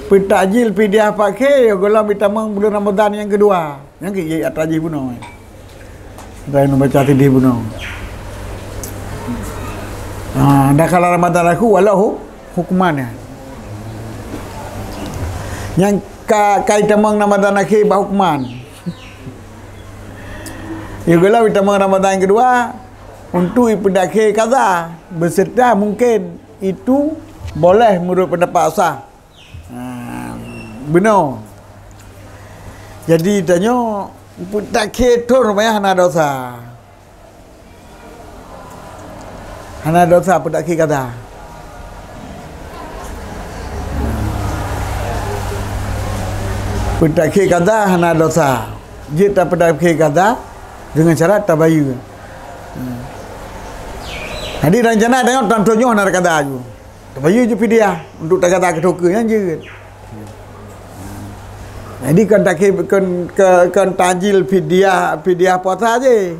Peutakjil fidyah takhir, ya, golom itamong bulan Ramadan nyang keudua. Nyang keu ié atra jih bunoe. Atra nyang baca sideh bunoe. Ha, dakhala Ramadan akhir walau hu-, hukman, ya. Nyang ka, ka itamong Ramadan akhir bak hukman. Ya, golom itamong Ramadan keudua untuk ipeudakhé kaza, beserta mungkin itu boleh menurut pendapat sah. Ha, bunoe. Jadi, tanyoe, peudakhé thon rumayah na dosa. Hana dosa peudakhé kada. Peudakhé kada hana dosa. Jeuet tapeudakhé kada deungon syarat tabayeue. Jadi rencana tanyoe tantoe nyoe hana kada aju. Tabayeue ju fidyah untuk tagada keu toke nyan jeuet. Jadi kon takhé kon, kon, kon tajil fidyah, fidyah puasa jih.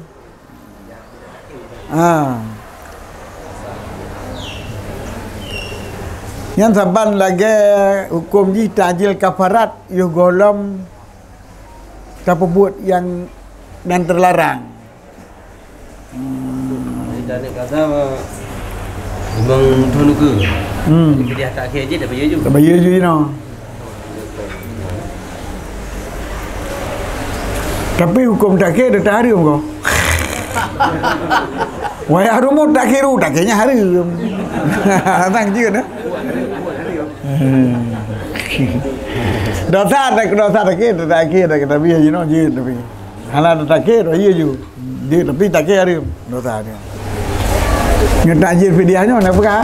Ha. Nyan saban lagèe huköm jih tajil kafarat yoh gohlom tapeubuet nyang, nyang teularang. Hmm. Jadi, dah ni kata, memang thôn ukeue. Hmm. Jadi, fidyah takhé jih, tabayeue ju. Tabayeue ju inoe. Tapi huköm takhé dah tahareuem ko. Wa yahrumu ta'khiru, takhé nyan hareuem. Sang jeuet, eh? Hmm. Dosa, dosa takhé, takhé, takhé, tapi ya, you know, jeuet, tapi. Hana takhé, tabayeue ju. Jeuet, tapi takhé hareuem. Dosa dia. Nyoe tajil fidyah nyoe, na peugah?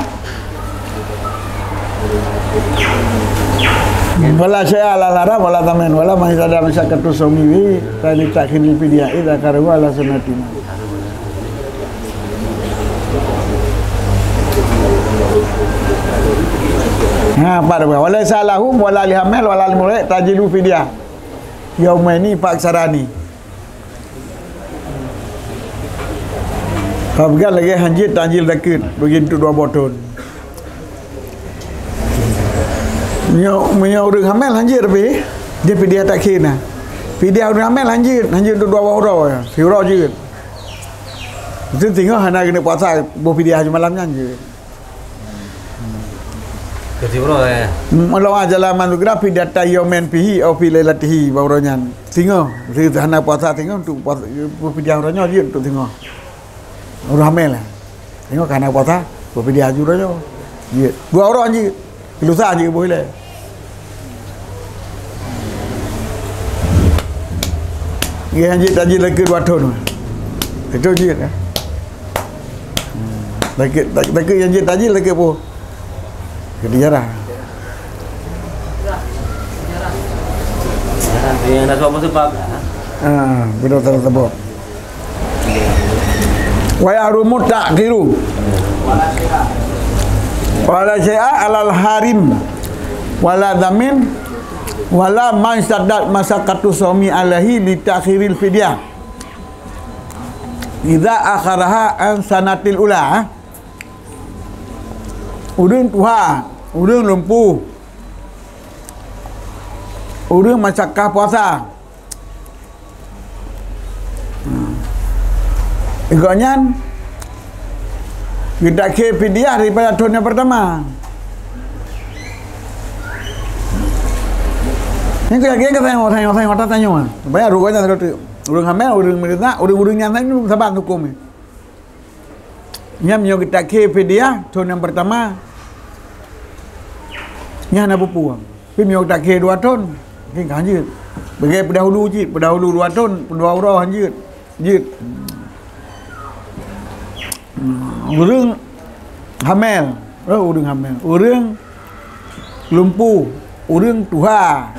Wala syai'a 'alal harim, wala dhamin, wala man saddat masyaqqatu shaumi bihi, fa li ta'khiril fidyah idza akharahu 'ala sunnatin. Ha, pat, wala laisa lahum, wala lil hamil, wala lil murdi' ta'jilu fidyah yaumaini fa aktsarani. Ka peugah lagèe hanjeuet tajil zakeuet bagi untuk dua boh thôn. Meunyoe, meunyoe ureueng hamil hanjeuet tapi, dia fidyah takhir na. Fidyah ureueng hamil hanjeuet, hanjeuet untuk dua boh uroe, siuroe jeuet. Itu singoh hana keuneuk puasa, boh fidyah malam nyan jeuet. Keu siuroe, eh? Hmm, Allah Ta'ala man zakara fi yaumin fihi au fi lailatihi, bak uroe nyan. Singoh, si hana puasa singoh, untuk puasa, fidyah uroe nyoe jeuet untuk singoh. Ureueng hamil, eh. Singoh ka hana puasa, fidyah aju uroe nyoe. Jeuet. Dua uroe jeuet. Lusa jeuet boh ilèe. Nyan jeuet tajil lagèe dua thôn. Itu jeuet, eh. Lagèe, lagèe nyan jeuet tajil lagèe boh. Jadi jarang. Jarang, yang dah sebab-sebab lah. Ah, betul, betul, betul. Wa yahrumu ta'khiru. Wala syai'a 'alal harim. Wala dhamin. Wala man saddat masyaqqatu shaumi alaihi li ta'khiril fidyah. Idza akharaha an sanatil ula. Ureueng tuha, ureueng lumpuh, ureueng meusakkah puasa. Hmm. Gobnyan geutakhé fidyah daripada thôn nyang peurtama. Nyan keuh yakin keu tanyoe, tanyoe, tanyoe, tanyoe. Supaya rugoe nyan, ureueng hamil, ureueng meureunak, ureueng-ureueng nyan saban huköm nyan. Nyan meunyoe geutakhé fidyah thôn nyang peurtama, nyan hana peue-peue. Tapi meunyoe geutakhé dua thôn, mungken ka hanjeuet. Bagi peudahulu cit, peudahulu dua thôn, dua uroe hanjeuet. Jeuet. Hmm, ureueng hamil, oh, ureueng hamil, ureueng lumpuh, ureueng tuha,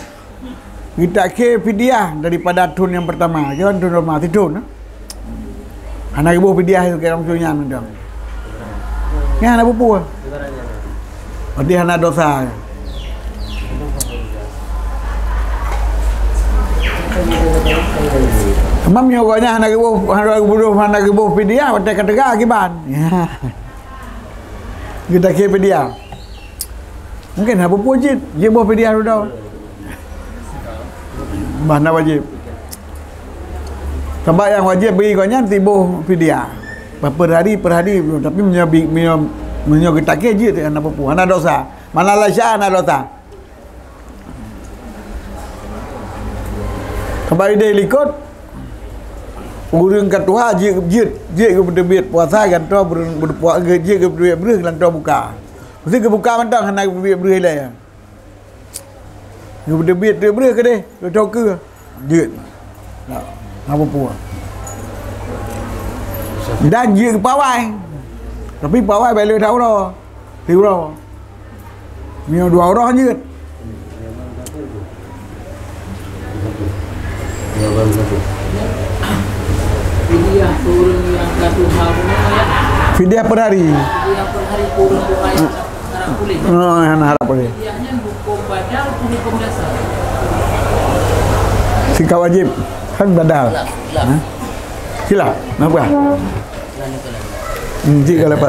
geutakhé fidyah daripada thôn nyang peurtama, jangan thôn lama, sithôn, eh. Hana geuboh fidyah keu ureueng nyan mantong. Nyan hana peue-peue. Berarti hana dosa. Cuma meunyoe gobnyan hana geuboh, hana geuboh, hana geuboh fidyah, watèe ka teuga kiban. Ya. Geutakhé fidyah. Mungken hana peue-peue cit, jeuet boh fidyah dudoe. Bah na wajéb. Sabab nyang wajéb bagi gobnyan tiboh fidyah. Bah per hari, per hari, tapi meunyoe bi-, meunyoe, meunyoe geutakhé jeuet hana peue-peue, hana dosa. Man la syai'a hana dosa. Sabab idéh likot, ureueng ka tuha jeuet, jeuet, jeuet geupeuteubiet puasa gantoe beu-, beu-, jeuet geupeuteubiet breuh gantoe buka. Meusti geubuka mantong hana geupeuteubiet breuh ilèe. Geupeuteubiet breuh keudéh, geutoke. Jeuet. Nah, hana peue-peue. Dan jeuet geupawai. Tapi pawai bèk lé that uroe. Siuroe. Meunyoe dua uroe jeuet. Fidyah per ureueng nyang ka tuha bunoe, ya. Fidyah per hari. Fidyah per hari per ureueng tuha nyang harap puléh. Ha, nyang harap puléh. Fidyah nyan hukôm badal, hukôm dasar. Sikap wajéb kan badal. Khilaf, khilaf. Ha? Khilaf. Kenapa? Hmm, cik kalau apa?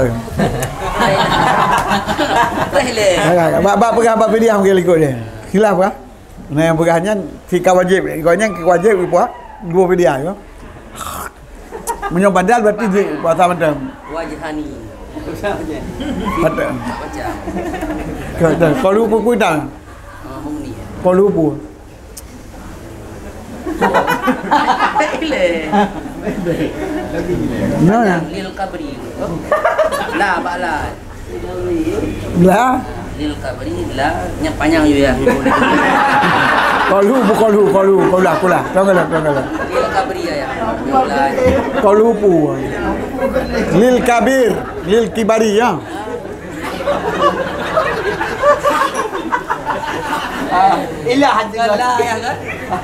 Bak, bak peugah bak fidyah mungkin likot dia. Khilaf kah? Nah, nyang peugah nyan sikap wajéb. Kau nyan wajéb ipuasa dua fidyah, ya. Meunyoe badal berarti di puasa mantong. Wajhani. Mantong. Tak baca. Kau, kau lupa kuitang. Oh, Muni, ya. Kau lupa. Ilée. Nah, ya. Lil kabri. La, bak la. La. Lil kabri, la. Nyang panyang yue ya. Qalu, bu qalu, qalu, qalu, qalu. Tong qalu, tong qalu. Lil kabri ya, ya. La. Qalu pu. Lil kabir, lil kibari ya. Ah, ilah hati. Kala ya kan?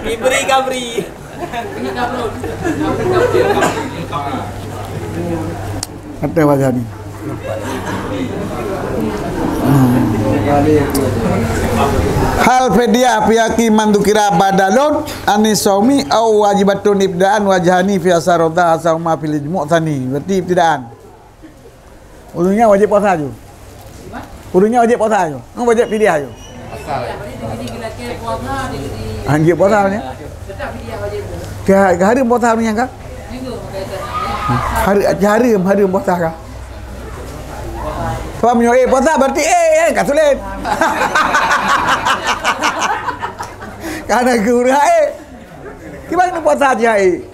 Ibri kabri. Kata wajah ni. Hal fidyah fi haqqi man dzukira badalun anis shaumi au wajibatun ibtidaan wajhani fi asar roda asar ma fil ijmu' tsani. Berarti ibtidaan. Ureueng nyan wajéb puasa ju. Ureueng nyan wajéb puasa ju. Ngon wajéb fidyah ju. Anjir puasa ni. Ka, ka hareuem puasa ni kan? Hareuem, hareuem, hareuem puasa ka? Sebab meunyoe ék puasa berarti ék, ék ka sulet. Karena geurah ék. Kiban puasa jih ék.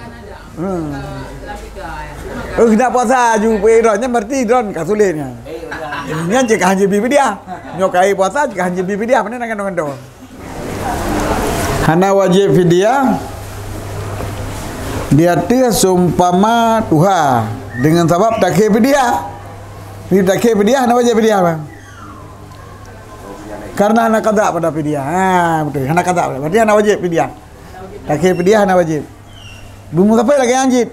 Hmm. Oh, kena puasa ju ék droe nyan berarti droe ka sulet nyan. Nyan cit ka hanjeuet bi fidyah. Nyoe ka ék puasa cit ka hanjeuet bi fidyah, mana nak kena kena. Hana wajéb fidyah di ateueh seumpama tuha deungon sabab takhé fidyah. Di takhé fidyah hana wajéb fidyah, bang. Karena hana qada pada fidyah. Ha, betul. Hana qada pada. Berarti hana wajéb fidyah. Takhé fidyah hana wajéb. Beumusafir lagèe nyan cit.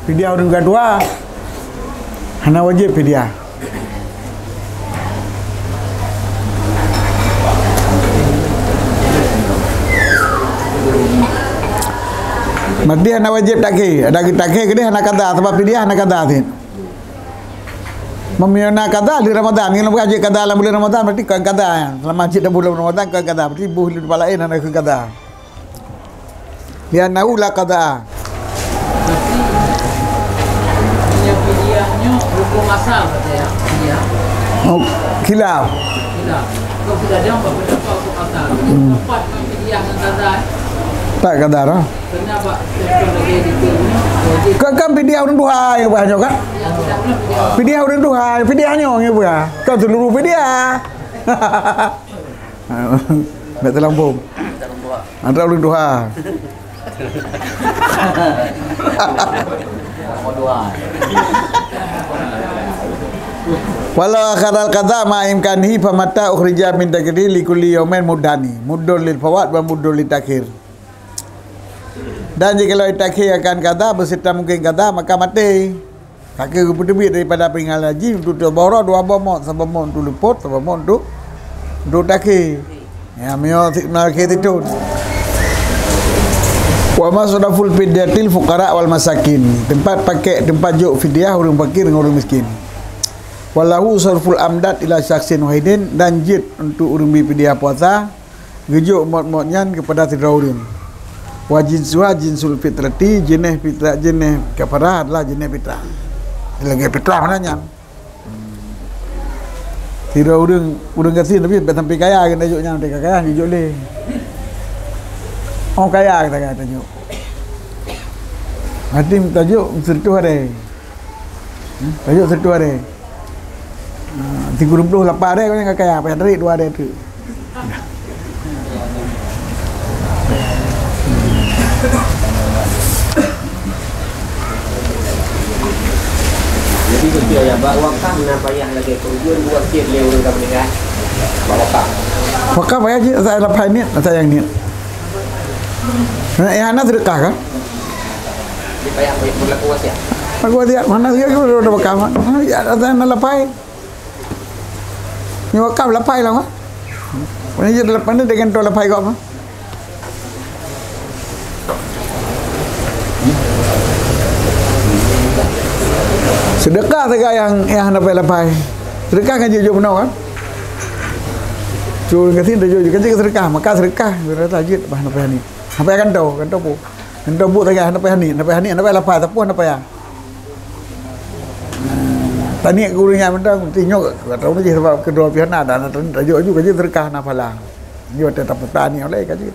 Fidyah ureueng ka tuha. Hana wajéb fidyah. Berarti hana wajéb takhé. Ada takhé keudeh hana qada, sebab fidyah hana qada cit. Meunyoe na qada di Ramadan, nyan bukan jeuet qada lam bulan Ramadan, berarti kon qada nyan. Selama cit lam bulan Ramadan kon qada, berarti boh di tempat laén hana kon qada. Li'annahu la qada. Berarti, nyang fidyah nyoe hukum asal kata ya, fidyah. Oh, khilaf. Khilaf. Kau sudah ada empat pendapat hukum asal. Hmm. Empat fidyah ngon qada, eh? Tak qada lah. Kenapa? Contoh lagi di sini, wajib. Kan, kan fidyah ureueng tuha nyang bahas nyoe kan? Yang tidak pernah fidyah. Fidyah ureueng tuha, fidyah nyoe nyang bahas. Kan seluruh fidyah. Bèk teulampông. Antara ureueng tuha. Walau akhadal qada ma imkanihi famata ukhrija min taqdiri li kulli yaumin muddani. Muddun lil fawat wa muddun lit ta'khir. Dan jikalau takhé akan qada, beusita mungken qada, maka maté. Ka kheueh geupeuteubiet daripada peuingat lajih untuk dua boh uroe, dua boh mot, saboh mot untuk lupot, saboh mot untuk, untuk takhé. Ya, meunyoe si-, meunyoe takhé siton. Wa masraful fidyatil fuqara wal masakin. Tempat pakèk, tempat jok fidyah ureueng fakir ngon ureueng miskin. Walahu sarful amdad ila syakhsin wahidin, dan jeuet untuk ureueng bi fidyah puasa, geujok mot-mot nyan keupada sidroe ureueng. Wa jinsuha jinsul fitrati, jeuneh fitrah, jeuneh kafarah adalah jeuneh fitrah. Lagèe fitrah meunan nyan. Sidroe ureueng, ureueng gasien tapi bèk sampai kaya, keuneuk jok nyan, teuka kaya, jijok lé. Oh, kaya kita kata jok. Hati tajok seratus hari. Hmm, tajok seratus hari. Ah, tiga puluh lapan hari kau jangan kaya, payah tarik dua hari tu. Beutôi ya, bak wakaf na payah lagèe peureujuan buet cit lé ureueng ka meuninggai. Bak wakaf. Wakaf payah cit, asai lapai niet, asai nyang niet. Nah, nyang hana seudeukah kan? Di payah berlaku wasiat. Berlaku wasiat, mana dia ke udah wakaf? Mana dia asai na lapai? Nyoe wakaf lapai lah, kan? Mana dia lapai ni dengan tu lapai kau apa? Seudeukah sagai nyang, nyang hana payah lapai. Seudeukah kan jeuet jok bunoe kan? Cuma keuti dah jok, kan jeuet seudeukah, maka seudeukah, rata jeuet bah hana payah niet. Hana payah gantoe, gantoe buet. Gantoe buet sagai hana payah niet, hana payah niet, hana payah lapai, sapeue hana payah. Taniet keu ureueng nyan mantong, mesti nyoe ka tahu jih sabab keudroe pih hana, dan tajok aju ka jeuet seudeukah hana pahala. Nyoe teutab peutaniet oleh ka jeuet.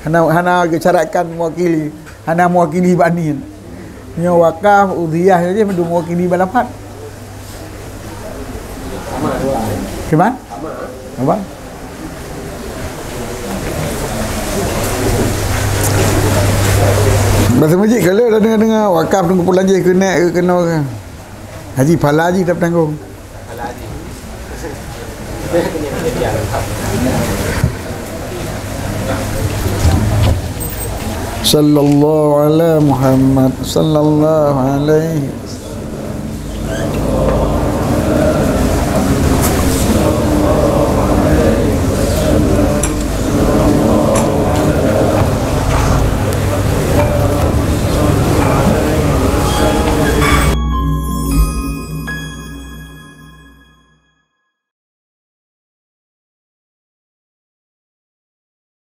Hana, hana geusyaratkan mewakili, hana mewakili bak niet. Nyoe wakaf, udhiyah saja meudu mewakili bak lapat. Kiban? Apa? Bahasa mujik kalau dah dengar-dengar wakaf tunggu pulang jih kena ke kena ke. Haji pahala haji tak bertanggung. Sallallahu ala Muhammad, sallallahu alaihi.